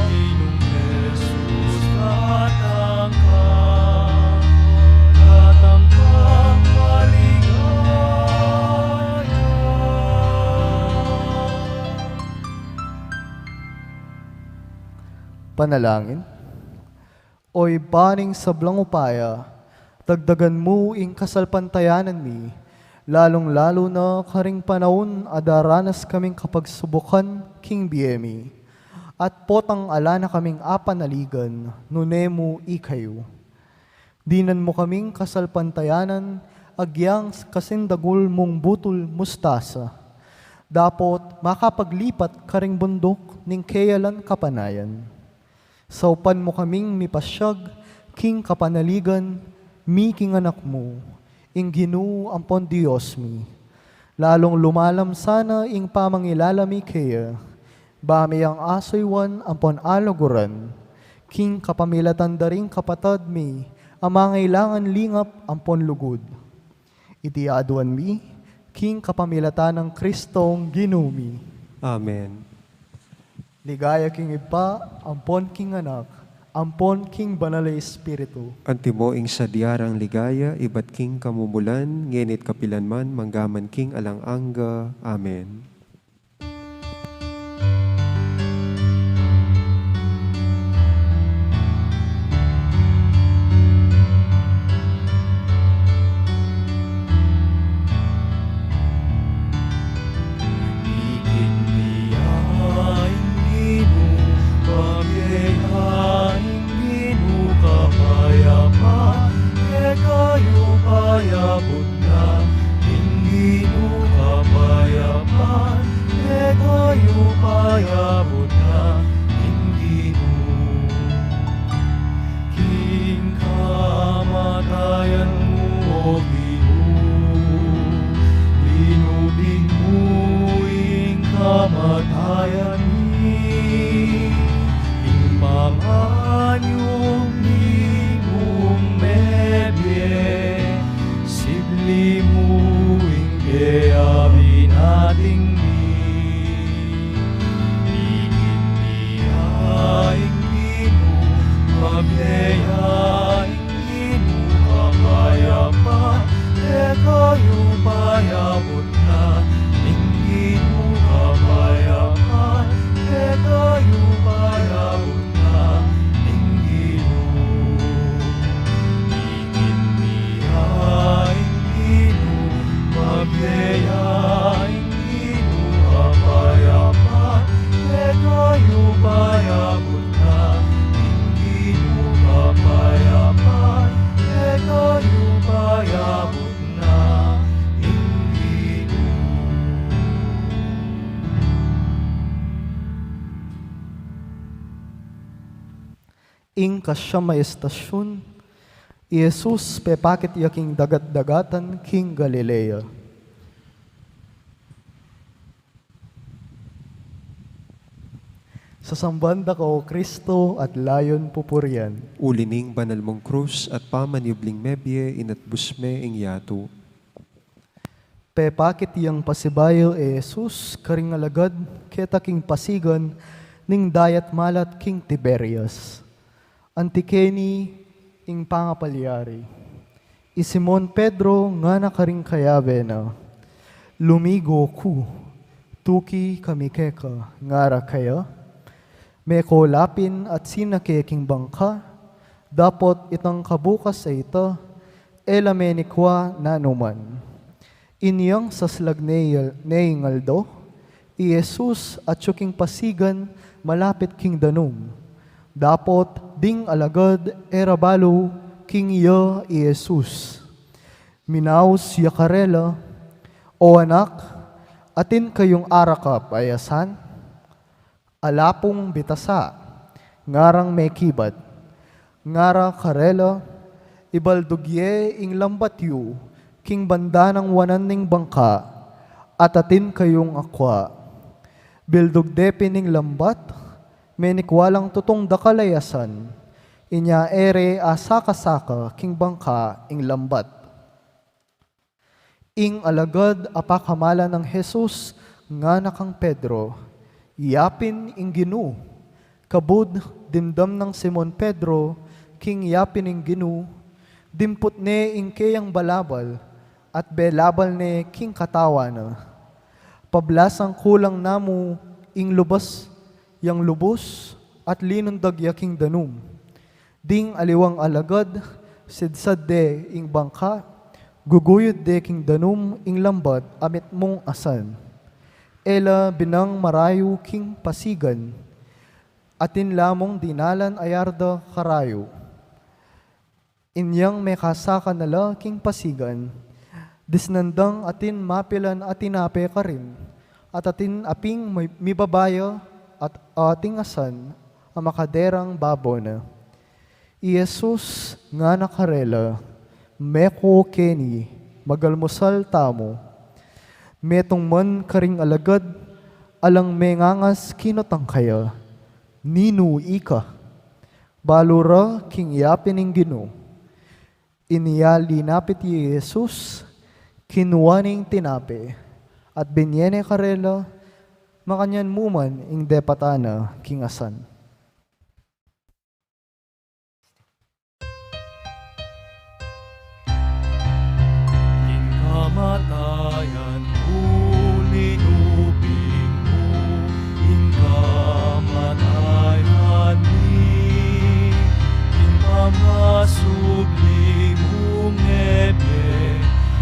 Ginung Jesus, datang ka. Datang ka, maligaya. Panalangin. O Ibpa ning sablang upaya, dagdagan mu ing kasalpantayanan mi, lalung-lalu na karing panaun a daranas kaming kapagsubukan king bie mi, at potang ala na kaming apanaligan, nune mu ikayu. Dinan mu kaming kasalpantayanan agyang kasindagul mung butul mustasa, dapot makapaglipat karing bunduk ning keyalan kapanayan. Saupan mu kaming mipasyag king kapanaligan mi king Anak mu, ing Ginu ampon Dios mi. Lalung lumalam sana ing pamangilala mi keya, ba mi yang asuyuan ampon aluguran, king kapamilatan da ring kapatad mi a mangailangan lingap ampon lugud. Iti aduan mi, king kapamilatan nang Kristong Ginu mi. Amen. Ligaya king Ibpa, ampon king Anak, ampon king Banal a Espiritu. Antimo ing sadya rang ligaya, ibat king kamumulan, ngeni't kapilan man, manggaman king alang angga. Amen. Ikit mi ya ing Ginu, pagya ya ing Ginu, kapayapan kekayu, payabun na ing Ginu, kapayapan Ing kasiam a estasyun, i Jesus pepakit ya king dagat-dagatan king Galilea. Sasamban da ka, O Kristo, at layon pupurian. Uli ning banal mung krus at pamanyubling mebie, inatbus me ing yatu. Pepakit yang pasibayu i Jesus karing alagad keta king pasigan ning dayat malat king Tiberias. Anti keni ing pangapalyari. I Simon Pedro ngana karing kayabe na, "Lumigo ku, tuki kami keka," ngara keya. Meko lapin at sinake king bangka, dapot itang kabukas a ita, e la menikwa nanuman. Inyang saslag ne, ne ing aldo, i Jesus atyu king pasigan malapit king danum. Dapot ding alagad e ra balu king iya i Jesus. Minaus ya karela, "O anak, atin kayung arakap a yasan?" "Ala pung bitasa," ngarang mekibat. Ngara karela, "Ibaldug ye ing lambat yu king banda nang wanan ning bangka, at atin kayung akwa." Bildug de pin ing lambat, menikwa lang tutung dakal a yasan, inya e re asaka-saka king bangka ing lambat. Ing alagad a pakamalan nang Jesus ngana kang Pedro, "Yapin ing Ginu." Kabud dimdam nang Simon Pedro king yapin ing Ginu, dimput ne ing keyang balabal at belabal ne king katawan na. Pablasang kulang na mu ing lubas yang lubus at linundag ya king danum. Ding aliwang alagad, sidsad de ing bangka, guguyud de king danum ing lambat a mitmung asan. E la binang marayu king pasigan, atin la mung dinalan a yarda karayu. Inyang mekasaka na la king pasigan, disnan dang atin mapilan a tinape karin, at atin aping mi-, mibabaya at ating asan a makaderang babo na. I Jesus ngana karela, "Meko keni, magalmusal tamu." Metung man karing alagad, alang mengangas kinutang kaya, "Ninu ika?" Balu ra king yapin ing Ginu. Inya linapit ya i Jesus, kinua ne ing tinape, at binye ne karela, makanyan mu man ing depatan na king asan. King kamatayan mu linubing mu ing kamatayan mi, king pamasubli mung mebie,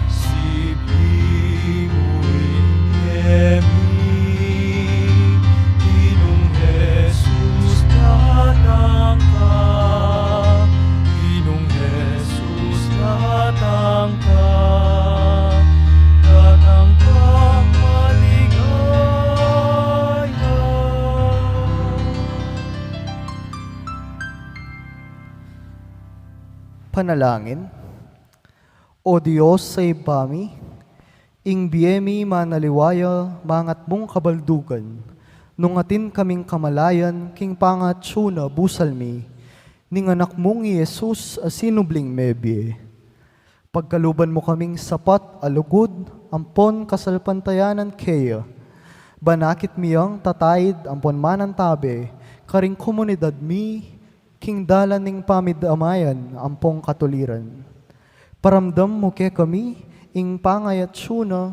sibli mu ing bie mi. Ginung Jesus, datang ka. Ginung Jesus, datang ka. Datang ka maligaya. Panalangin. O Dios a Ibpa mi, ing bie mi manaliwa ya mangat mung kabaldugan, nung atin kaming kamalayan king pangatsu na busal mi, ning Anak mung i Jesus a sinubling mebie. Pagkaluban mu kaming sapat a lugud ampon kasalpantayanan keya, ban akit mi yang tataid ampon manantabe karing komunidad mi, king dalan ning pamidamayan ampong katuliran. Paramdam mu kekami ing pangayatsu na,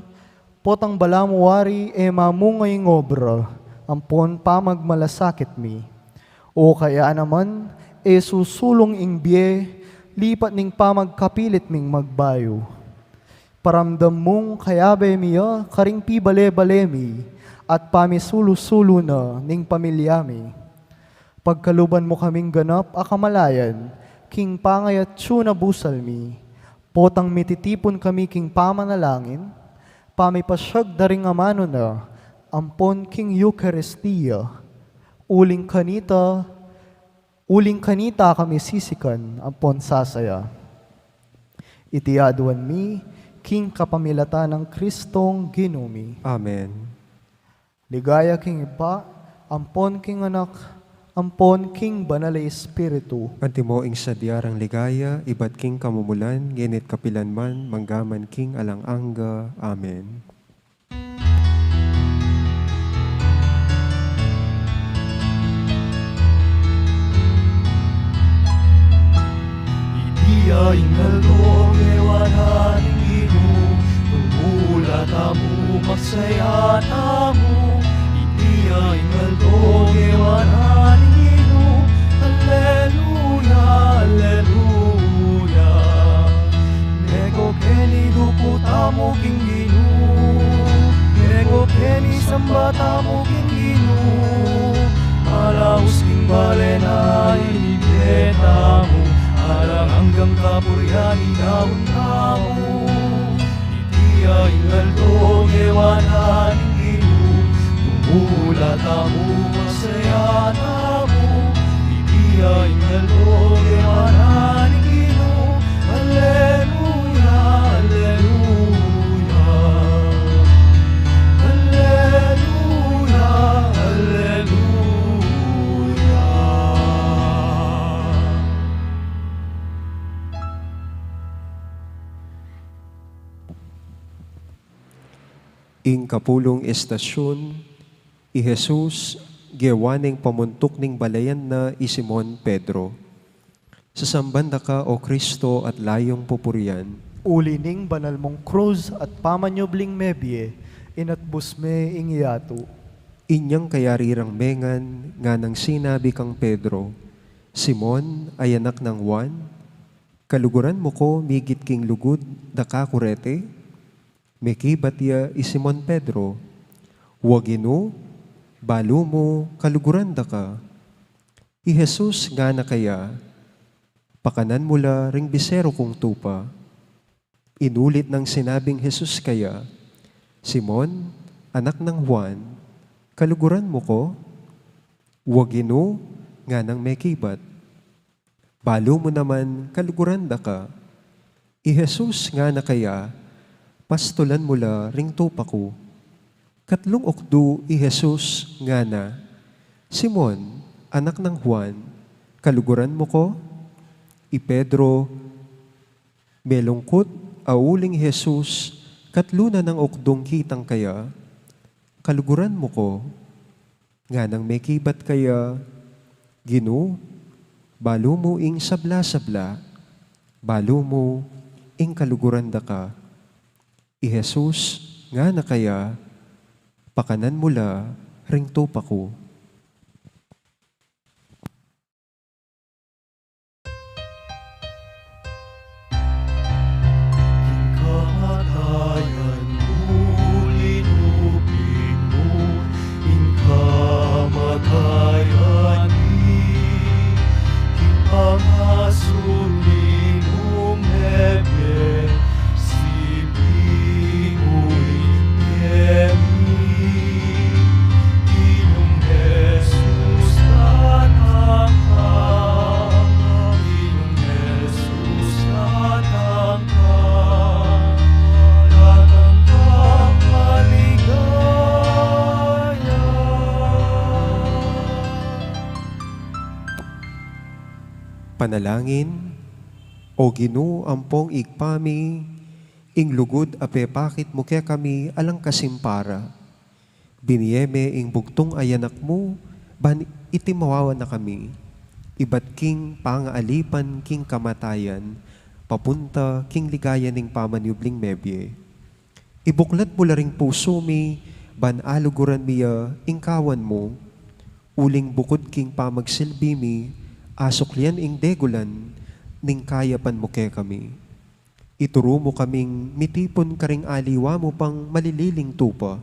potang balamu wari e mamunga ing obra ampon pamagmalasakit mi. O kaya naman, e susulung ing bie lipat ning pamagkapilit ming magbayu. Paramdam mung kayabe mi ya karing pibale-bale mi at pamisulu-sulu na ning pamilya mi. Pagkaluban mu kaming ganap a kamalayan king pangayatsu na busal mi, potang mititipun kami king pamanalangin, pamipasyag da ring amanu na ampon king Eukaristia. Uling kanita, Uling kanita kami sisikan ampon sasaya. Iti aduan mi king kapamilatan nang Kristong Ginu mi. Amen. Ligaya king Ibpa, ampon king Anak, ampon king Banal a Espiritu. Antimo ing sadya rang ligaya, ibat king kamumulan, ngeni't kapilan man, manggaman king alang angga. Amen. Iti ya ing aldo ngewa na ning Ginu, tumula tamu, magsaya tamu. Iti ya ing aldo ngewa na ning Ginu, alleluya, alleluya. Meko keni dupu tamu king Ginu, meko keni samba tamu king Ginu, malaus king bale na ibie tamu, alang anggang kapurian idaun tamu. Iti ya ing aldo ngewa na ning Ginu, tumula tamu, magsaya tamu. Iti ya ing aldo ngewa na ning Ginu, alleluya, alleluya. Alleluya, alleluya. Ing kapulung estasyun, i Jesus, gewa neng pamuntuk ning balayan na i Simon Pedro. Sasamban da ka, O Kristo, at layung pupurian. Uli ning banal mung krus at pamanyubling mebie, inatbus me ing yatu. Inyang kayari rang mengan, nganang sinabi kang Pedro, Simon, a anak nang Juan, kaluguran mu ku migit king lugud da ka kurete? Mekibat ya i Simon Pedro, Wa, Ginu, balu mu kaluguran da ka. I Jesus ngana kaya, Pakanan mu la ring bisero kung tupa. Inulit nang sinabing Jesus kaya, Simon, anak nang Juan, kaluguran mu ku? Wa, Ginu, nganang mekibat. Balu mu naman kaluguran da ka. I Jesus ngana kaya, Pastulan mu la ring tupa ku. Katlung ukdu i Jesus ngana, Simon, anak nang Juan, kaluguran mu ku? I Pedro melungkut a uling i Jesus katlu na nang ukdung kitang kaya, Kaluguran mu ku? Nganang mekibat kaya, Ginu, balu mu ing sabla-sabla, balu mu ing kaluguran da ka. I Jesus ngana kaya, Pakanan mu la ring tupa ku. Ing kamatayan mu, linupig mu ing kamatayan mi. Ing pangasubli mung mebie, sibi mu ing bie mi. Ginung Jesus, datang ka. Ginung Jesus, datang ka. Datang ka maligaya. Panalangin. O Ginu, ampong Ibpa mi, ing lugud a pepakit mu kekami alang kasimpara. Binie me ing bugtung a Anak mu, ban itimawawan na kami ibat king pangaalipan king kamatayan, papunta king ligaya ning pamanyubling mebie. Ibuklat mu la ring pusu mi, ban aluguran mi ya ing kawan mu, uling bukud king pamagsilbi mi, asuklian ing degulan ning kayapan mu kekami. Ituru mu kaming mitipun karing aliwa mu pang malililing tupa,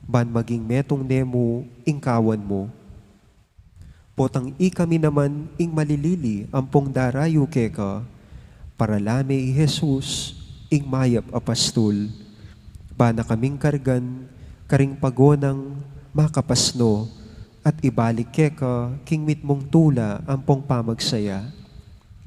ban maging metung ne mu ing kawan mu. Potang ikami naman ing malilili ampong darayu keka, parala me i Jesus, ing mayap a pastul, ban na kaming kargan karing pagonang makapasno at ibalik keka king mitmung tula ampong pamagsaya.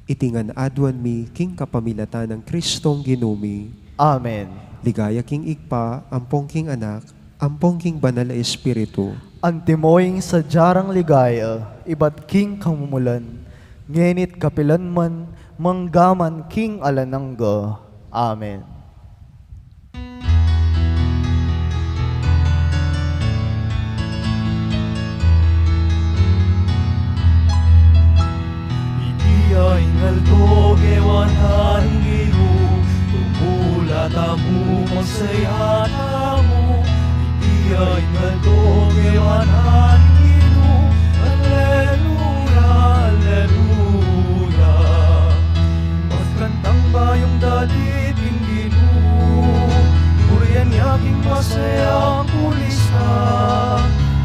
Iti ngan aduan mi king kapamilatan nang Kristong Ginu mi. Amen. Ligaya king Ibpa, ampong king Anak, ampong king Banal a Espiritu. Antimo ing sadya rang ligaya, ibat king kamumulan, ngeni't kapilan man, manggaman king alang angga. Amen. Iti ing aldo gewa na ning Ginu, tumula tamu magsaya tamu. Iti ing aldo gewa na ning Ginu, alleluya, alleluya. Magkantang bayung dadi king Ginu, purian ya king masayang kulista.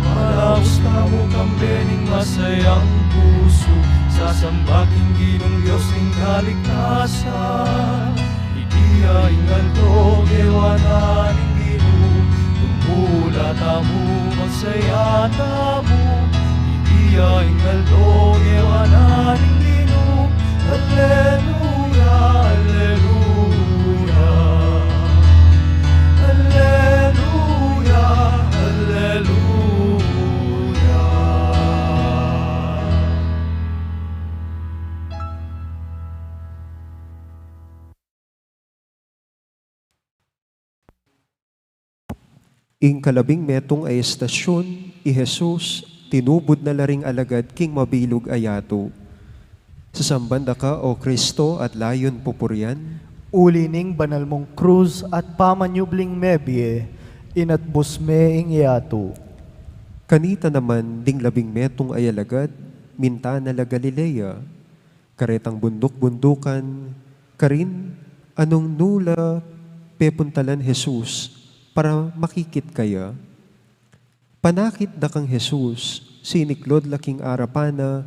Malaus tamu kambe ning masayang pusu, sasamba king Ginung Dios ning kaligtasan. Iti ing aldo gewa na ning Ginu, tumula tamu magsaya tamu. Iti ing aldo gewa na ning Ginu, alleluya, alleluya. Alleluya, alleluya. Ing kalabing metung a estasyun, i Jesus tinubud na la ring alagad king mabilug a yatu. Sasamban da ka, O Kristo, at layun pupurian. Uli ning banal mung krus at pamanyubling mebie, inatbus me ing yatu. Kanita naman ding labing metung a alagad, minta na la Galilea, karetang bunduk-bundukan, karin a nung nu la pepuntalan Jesus para makikit kaya. Panakit da kang Jesus, siniklod la king arapan na,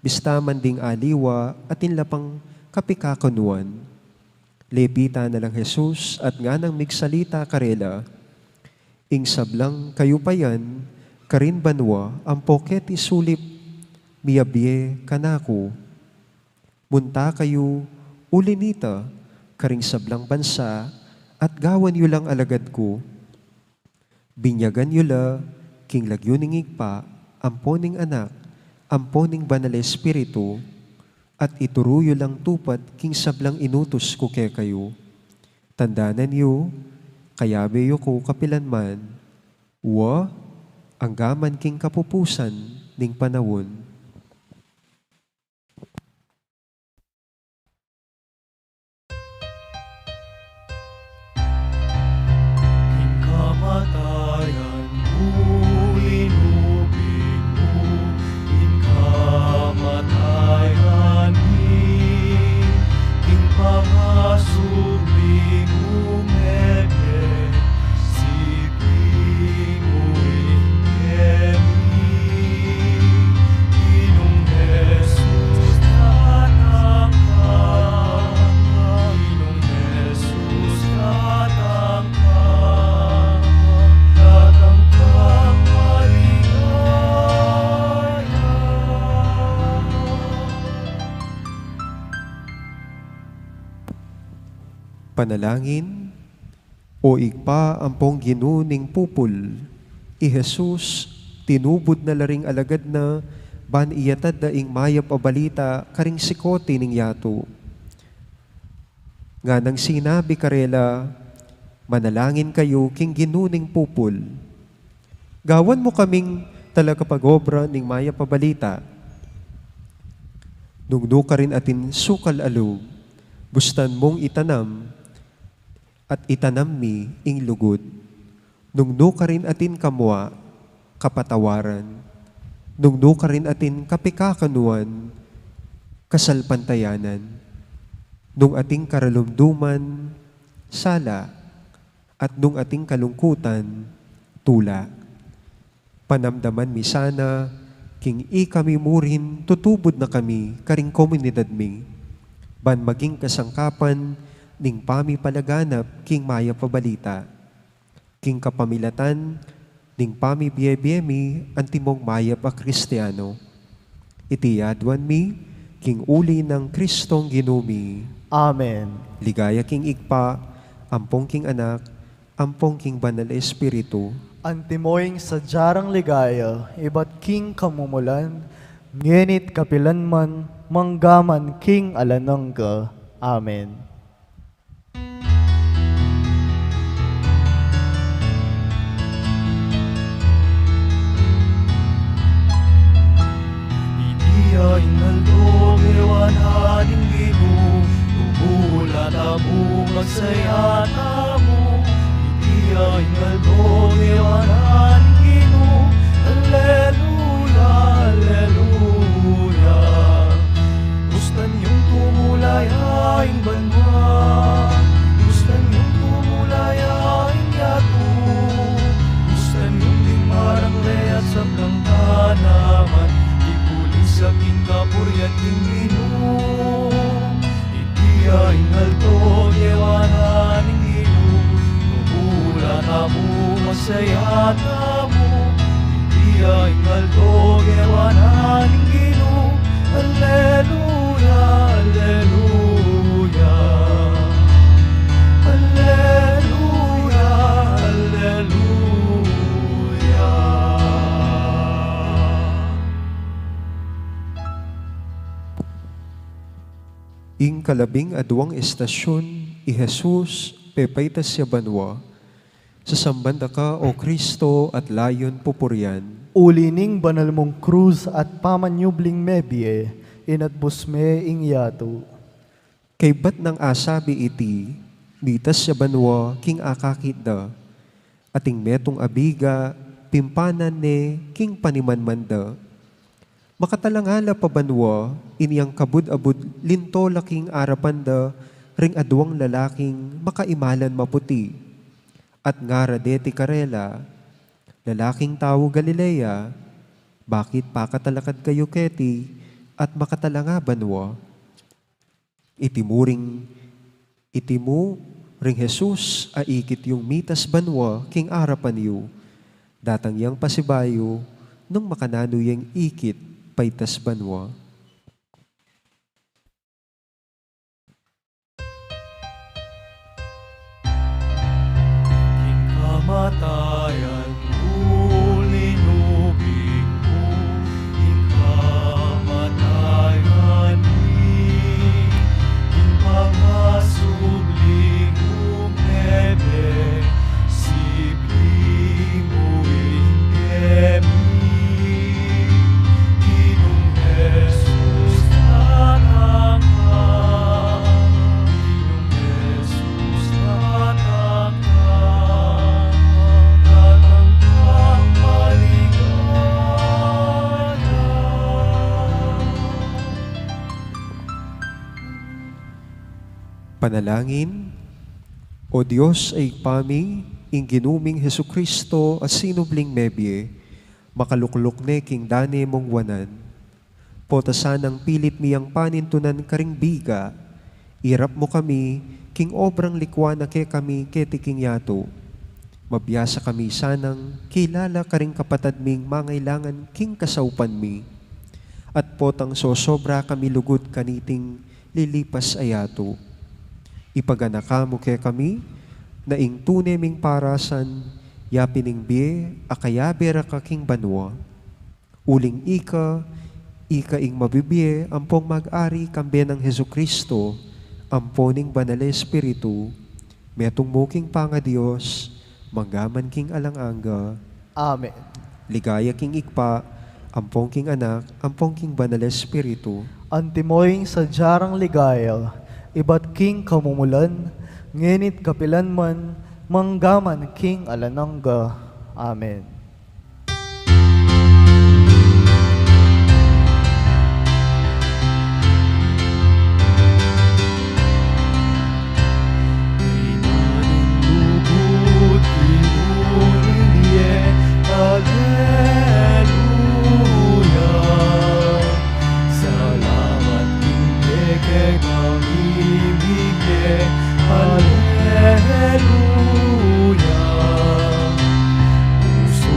bista man ding aliwa, atin la pang kapikakanuan. Lepitan na lang Jesus at nganang migsalita karela, ing sablang kayupayan karin banua ampo keti sulip miyabie kanaku. Munta kayu uli nita karing sablang bansa at gawan yu lang alagad ku. Binyagan yu la king lagyu ning Ibpa, ampo ning Anak, ampo ning Banal a Espiritu, at ituru yu lang tupat king sablang inutus ku kekayu. Tandanan yu, kayabe yu ku kapilan man, wa, anggaman king kapupusan ning panaun. King kamatayan mu, inubing mu ing kamatayan mi, king pangasubli mu mebie, siping mu ing bie mi. Ginung Jesus, datang ka. Ginung Jesus, datang ka. Datang ka, maligaya. Panalangin. O Ibpa, ampong Ginu ning pupul, i Jesus, tinubud na la ring alagad na, ban iyatad da ing mayap a balita karing sikoti ning yatu. Nganang sinabi karela, manalangin kayu king Ginu ning pupul. Gawan mu kaming talagapag-obra ning mayap a balita. Nung nu karin atin sukal a lub, bustan mung itanam, at itanam mi ing lugud. Nung nu karin atin kamua, kapatawaran. Nung nu karin atin kapikakanuan, kasalpantayanan. Nung atin karalumduman, sala. At nung atin kalungkutan, tula. Panamdaman mi sana, king ikami murin tutubud na kami karing komunidad mi, ban maging kasangkapan ning pamipalaganap king mayap a balita, king kapamilatan ning pamibie-bie mi antimong mayap a Kristiano. Iti aduan mi king uli nang Kristong Ginu mi. Amen. Ligaya king Ibpa, ampong king Anak, ampong king Banal Espiritu. Antimo ing sadya rang ligaya, ibat king kamumulan, ngeni't kapilan man, manggaman king alang angga. Amen. Iti ing aldo gewa na ning Ginu, tumula tamu, magsaya tamu. Iti ing aldo gewa na ning Ginu, alleluya, alleluya. Gustu yung tumula ya ing banua, gustu yung tumula ya ing yatu, gustu yung ding marang le at sablang tanaman, ikuling sa king kapurian ning Ginu. Iti ing aldo gewa na ning Ginu, tumula tamu, magsaya tamu. Iti ing aldo gewa na ning Ginu, alleluya, alleluya. Alleluya, alleluya. Ing kalabing aduang estasyun, i Jesus pepaitas ya banua. Sasamban da ka, O Kristo, at layun pupurian. Uli ning banal mung krus at pamanyubling mebie, inatbus me ing yatu. Kaybat nang asabi iti, mitas ya banua king akakit da, at ing metung a biga pimpanan ne king panimanman da. Makatalanga la pa banua, inyang kabud-abud linto la king arapan da ring aduang lalaking makaimalan maputi. At ngara deti karela, Lalaking tau Galilea, bakit pakatalakad kayu keti at makatalanga banua? Iti mu ring, iti mu ring Jesus a ikit yung mitas banua king arapan yu. Datang yang pasibayu nung makananu yang ikit paitas banua. King kamatayan mu linubing mu, king kamatayan mi, king pangasubli mung mebie, sibli mu ing kami. Ginung Jesus, datang ka. Ginung Jesus, datang ka. Datang ka, maligaya. Panalangin. O Dios a Ibpa mi, ing Ginu ming Jesucristo a sinubling mebie, makalukluk ne king dane mung wanan. Pota sanang pilit mi yang panintunan karing biga, irap mu kami king obrang likwa na kekami keti king yatu. Mabiasa kami sanang kilala karing kapatad ming mangailangan king kasaupan mi. At potang sosobra kami lugud kaniting lilipas a yatu. Ipaganaka mu kekami na ing tune ming parasan, yapin ing bie a kayabe ra ka king banua. Uling ika, ika ing mabibie ampong mag-ari kambe nang Jesucristo, ampo ning Banal a Espiritu, metung mu king pangaDios, manggaman king alang angga. Amen. Ligaya king Ibpa, ampong king Anak, ampong king Banal a Espiritu. Antimo ing sadya rang ligaya, ibat king kamumulan, ngeni't kapilan man, manggaman king alang angga. Amen. Aleluya. Salamat king kekami mibie. Aleluya. Pusu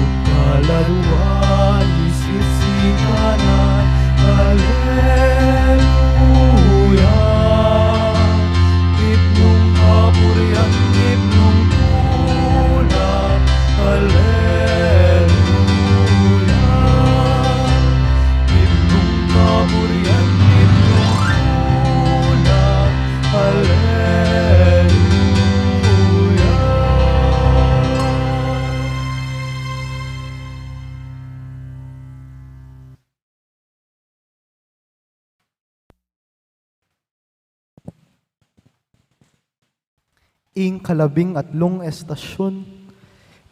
Ing kalabing atlung estasyun,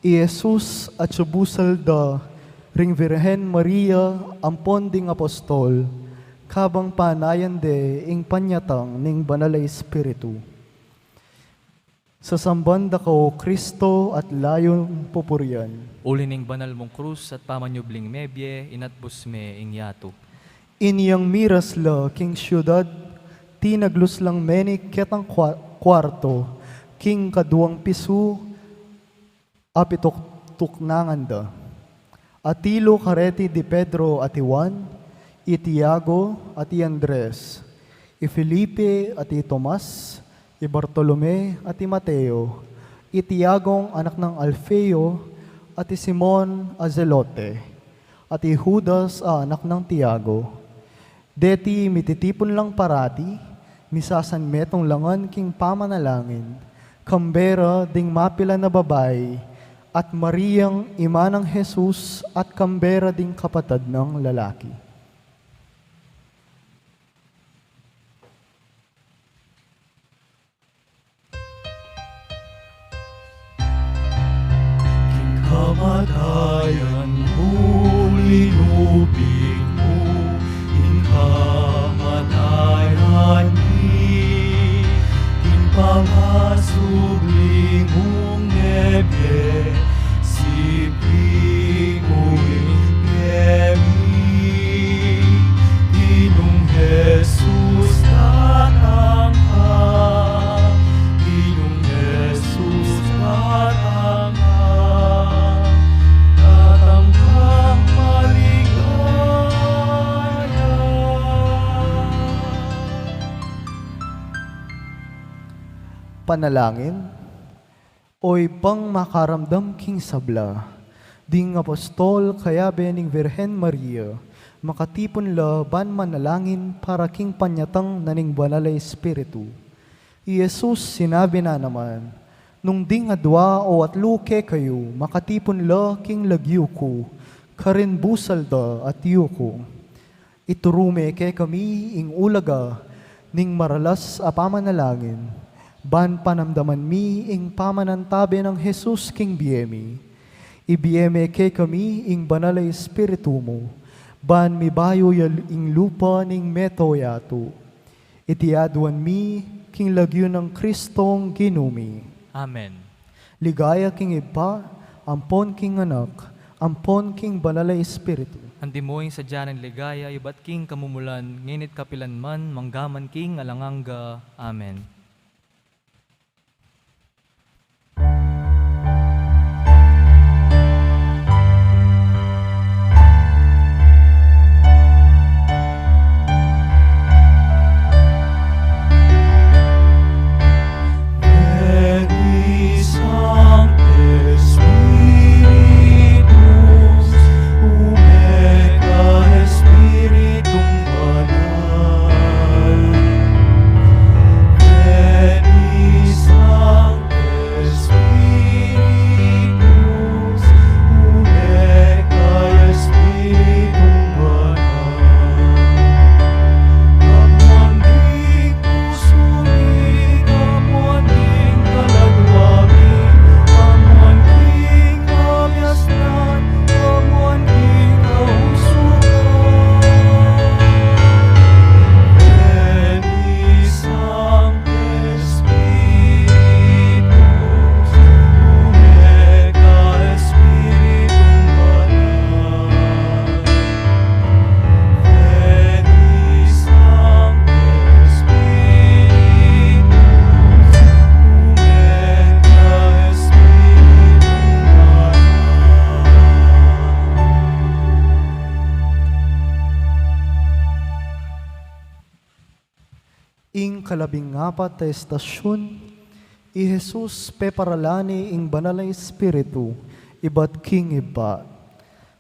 i Jesus atsu busal da ring Virgen Maria ampon ding apostol, kabang panayan de ing panyatang ning Banal a Espiritu. Sasamban da ka, O Kristo, at layun pupurian. Uli ning banal mung krus at pamanyubling mebie, inatbus me ing yatu. Inyang miras la king siudad, tinaglus lang meni ketang kwa-, kwartu, king kaduang pisu, apituktuknangan da. Atilu kareti di Pedro at i Juan, i Tiago at i Andres, i Felipe at i Tomas, i Bartolome at i Mateo, i Tiagong anak nang Alfeo, at i Simon a Zelote, at i Judas a anak nang Tiago. Deti mititipun lang parati, misasanmetung langan king pamanalangin, kambe ra ding mapilan a babai, at Mariang ima nang Jesus, at kambe ra ding kapatad nang lalaki. King kamatayan mu linupig mu, king kamatayan mi, king pangasubli mung mebie, siping mu ing bie mi. Ginung Jesus, datang ka. Ginung Jesus, datang ka. Datang kang maligaya. Panalangin. O Ibpang makaramdam king sabla, ding apostol kayabe ning Virgen Maria, makatipun la ban manalangin para king panyatang na ning Banal a Espiritu. I Jesus sinabi na naman, "Nung ding adwa o atlu kekayu, makatipun la king lagyu ku, karin busal da at yuku." Ituru me kekami ing ulaga ning maralas a pamanalangin, ban panamdaman mi ing pamanantabe nang Jesus king bie mi. Ibie me kekami ing Banal a Espiritu mu, ban mibayu ya ing lupa ning meto yatu. Iti aduan mi king lagyu nang Kristong Ginu mi. Amen. Ligaya king Ibpa, ampon king Anak, ampon king Banal a Espiritu. Antimo ing sadya nang ligaya, ibat king kamumulan, ngeni't kapilan man, mangga man king alang angga. Amen. Veni Sancte Spiritus, cum efficacia Spiritum Banal. Veni Sancte Spiritus, cum efficacia Spiritum Banal. Come on, ding pusu mi, come on, ding kaladua mi, come on, ding kabiasnan, come on, ding kausukan. Veni Sancte Spiritus, cum efficacia Spiritum Banal. Veni Sancte Spiritus, cum efficacia Spiritum Banal. Ing kalabing apat a estasyun, i Jesus peparalani ing Banal a Espiritu ibat king Ibpa.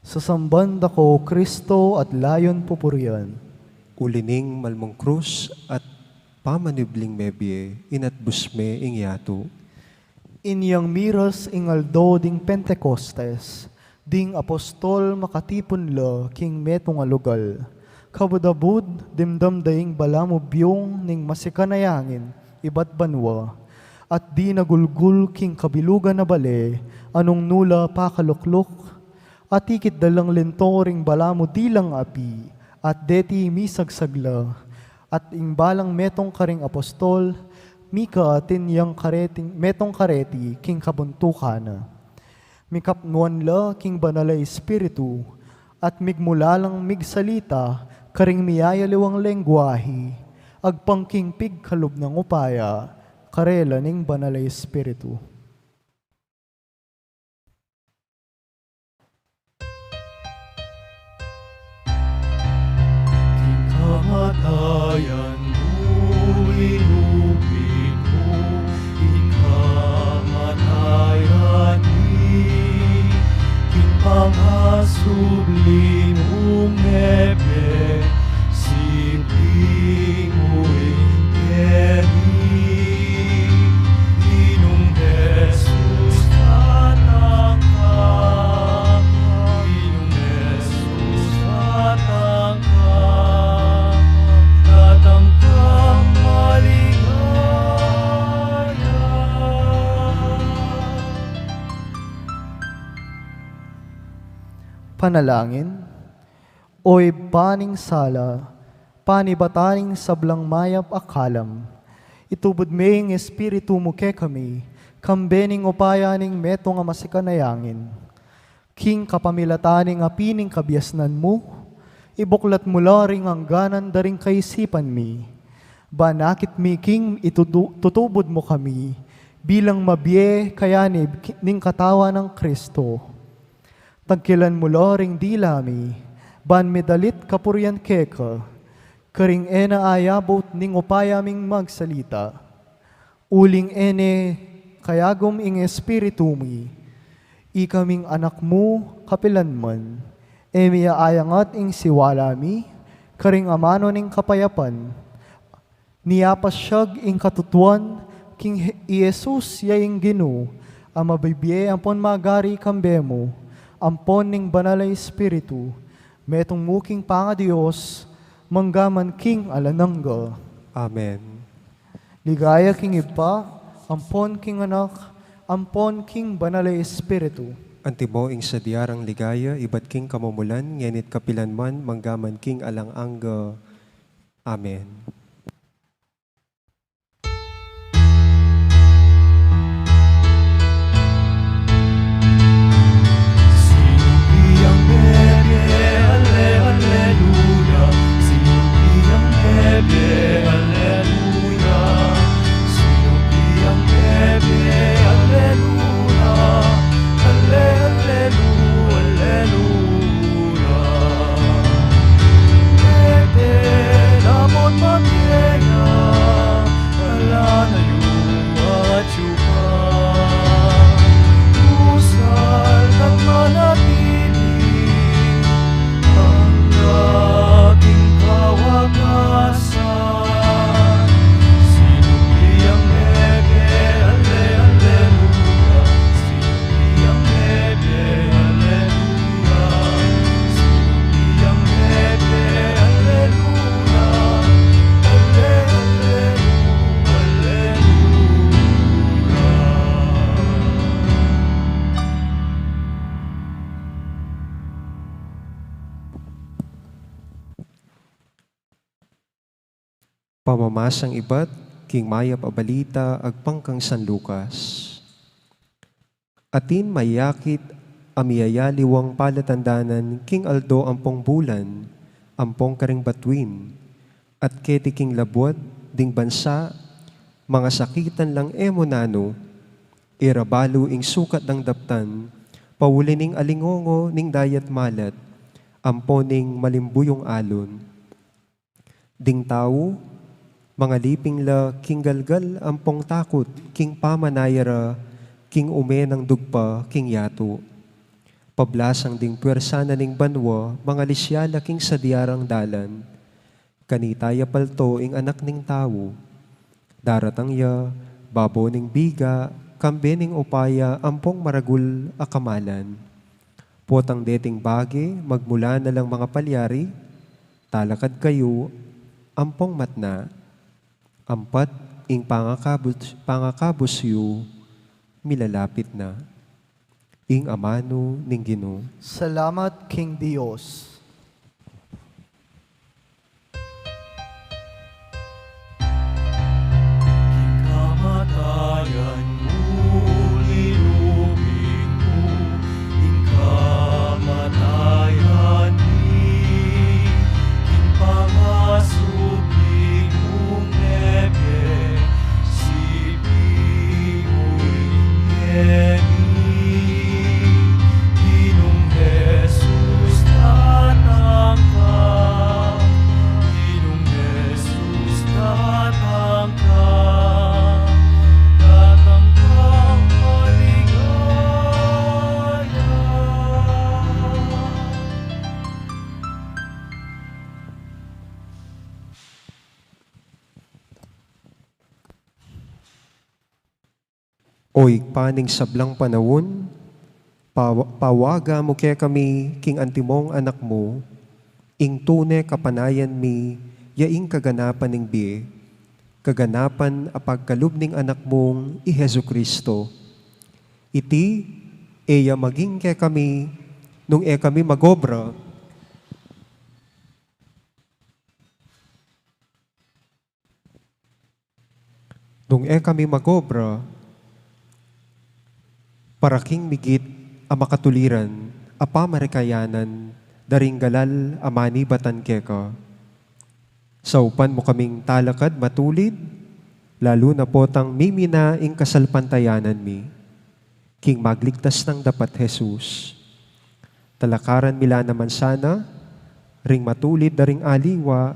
Sasamban da ka, O Kristo, at layun pupurian. Uli ning malmung krus at pamanyubling mebie, inatbus me ing yatu. Inyang miras ing aldo ding Pentecostes, ding apostol makatipun la king metung a lugal. Kabud-abud, dimdam da ing balamu byung ning masikan a yangin ibat banua. at di nagulgul king kabilugan a bale, a nung nu la pakalukluk, at ikit da lang linto ring balamu dilang api, at deti misagsag la, at ing balang metung karing apostol, mikaatin yang kareting, metung kareti king kabuntukan na. Mikapnuan la king Banal a Espiritu, at migmula lang migsalita karing miyayaliwang lengguahe, agpang king pigkalub nang upaya, karela ning Banal a Espiritu. King kamatayan mu, linupit mu, king kamatayan mi, king pangasubli mung mebie, siping mu ing keni, Ginung Jesus, datang ka, Ginung Jesus, datang ka, datang kang maligaya. Panalangin. O Ibpa ning sala, panibatan ning sablang mayap a kalam, itubud me ing Espiritu mu kekami, kambe ning upaya ning metung a masikan a yangin. King kapamilatan ning api ning kabiasnan mu, ibuklat mu la ring angganan da ring kaisipan mi. Ban akit mi king itutu-, tutubud mu kami bilang mabie kayanib ki-, ning katawan nang Kristo. Tangkilan mu la ring dila mi, ban midalit kapurian keka, karing e na ayabut ning upaya ming magsalita. Uling e ne kayagum ing Espiritu mi, ikaming anak mu kapilan man, e mi ayangat ing siwala mi, karing amanu ning kapayapan, Niapasyag ing katutuan king He-, i Jesus ya ing Ginu, a mabibie ampon magari kambe mu, ampon ning Banal a Espiritu, metung mu king pangaDios, mangga man king alang angga. Amen. Ligaya king Ibpa, ampon king Anak, ampon king Banal a Espiritu. Antimo ing sadya rang ligaya, ibat king kamumulan, ngeni't kapilan man, mangga man king alang angga. Amen. Sino kayang mebie, ale-, aleluya. Sino kayang mebie, aleluya. Sino kayang mebie, aleluya. Ale-, alelu-, aleluya. Mete na mung mabie ya, ala na yu at yu pa. Musaltat manatili, angga king kawakasan. Sino kayang mebie, ale-, aleluya. Sino kayang mebie, aleluya. Sino kayang mebie, aleluya. Ale-, alelu-, aleluya. Pamamasang ibat king Mayap a Balita agpang kang San Lucas. Atin mayakit a miyayaliwang palatandanan king aldo ampong bulan, ampong karing batuin, at keti king labuad ding bansa, mangasakitan lang e mu nanu, ira balu ing sukat dang daptan, pauli ning alingongo ning dayat malat, ampon ning malimbuyung alon. Ding tau, mangaliping la king galgal ampong takut king pamanaya ra king ume nang dugpa king yatu. Pablasang ding puersa na ning banua, mangalisya la king sadya rang dalan. Kanita ya palto ing Anak ning Tau. Daratang ya babo ning biga, kambe ning upaya ampong maragul a kamalan. Potang deting bage, magmula na lang mangapalyari, talakad kayu ampong matna. Ampat, Ing pangakabus, pangakabus yu milalapit na. Ing amanu ning Ginu. Salamat king Dios. King kamatayan mu linubing mu, ing kamatayan mi, king pangasubli mung mebie, siping mu ing bie mi. Ginung Jesus, datang ka. Ginung Jesus, datang ka. Datang kang maligaya. O Ibpa ning sablang panaun, pawa-, pawaga mu kekami king antimong Anak mu, ing tune kapanayan mi, ya ing kaganapan ning bie, kaganapan a pagkalub ning Anak mung i Jesucristo. Iti e ya maging kekami nung e kami magobra. Nung e kami magobra para king migit a makatuliran a pamarikayanan da ring galal a manibatan keka. Saupan mu kaming talakad matulid, lalu na potang mimina ing kasalpantayanan mi king magligtas nang dapat Jesus. Talakaran mi la naman sana ring matulid da ring aliwa,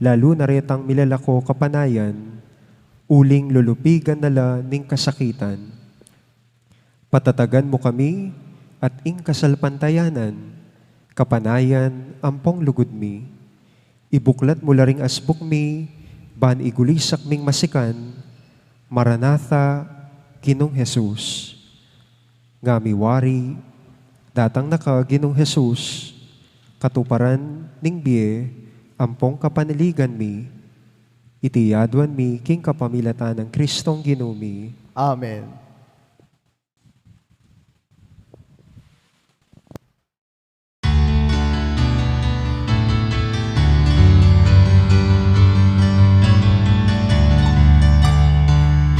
lalu na retang milalako kapanayan, uling lulupigan na la ning kasakitan. Patatagan mu kami at ing kasalpantayanan, kapanayan ampong lugud mi. Ibuklat mu la ring asbuk mi, ban igulisak ming masikan, Maranatha, Ginung Jesus. Ngami wari, datang na ka, Ginung Jesus, katuparan ning bie ampong kapanaligan mi, iti aduan mi king kapamilatan nang Kristong Ginu mi. Amen.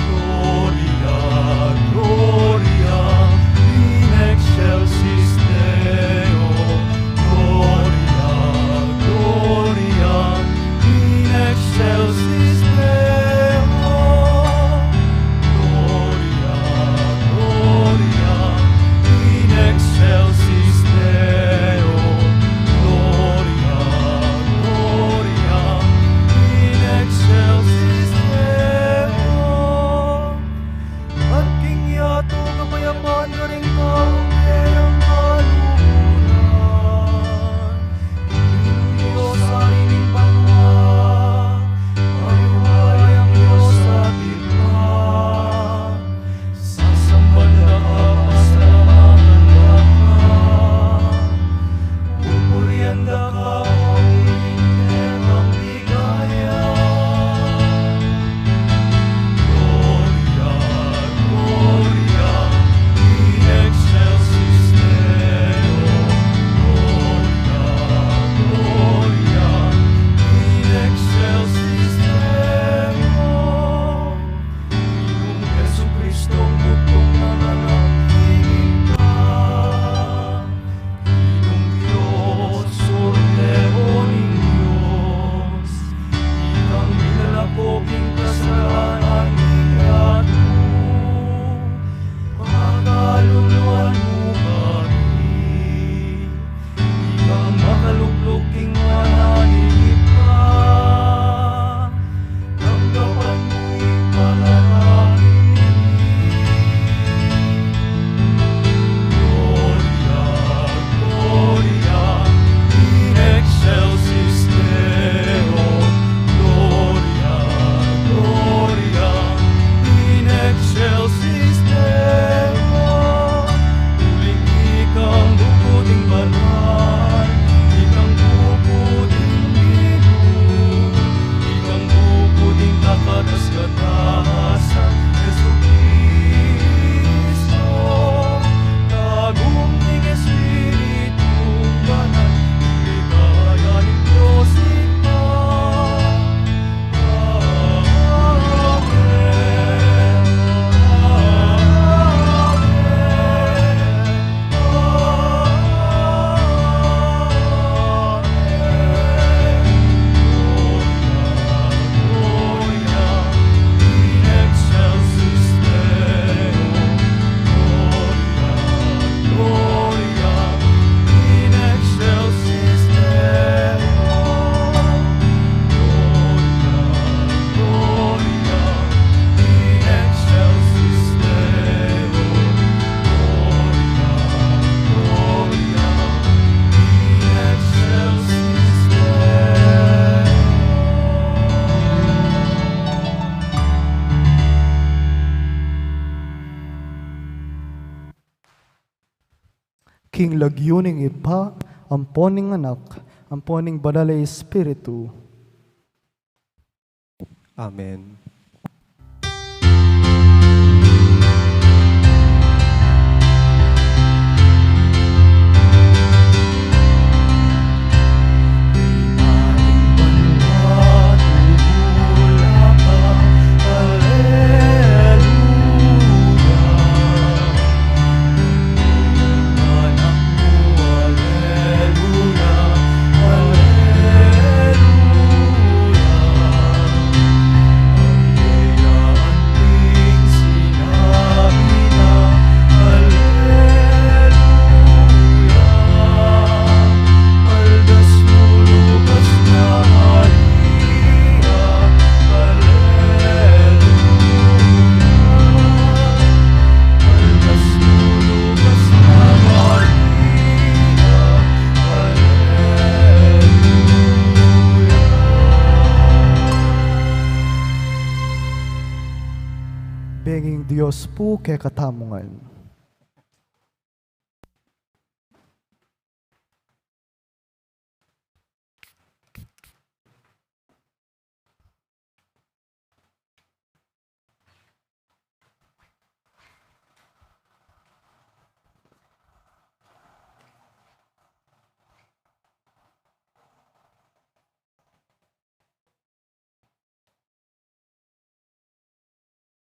Gloria, Gloria in excelsis Deo. Gloria, Gloria in excelsis Deo. Gloria, King lagyu ning Ibpa, ampo ning Anak, ampo ning Banal a Espiritu. Amen. Benging Dios pu kekatamu ngan.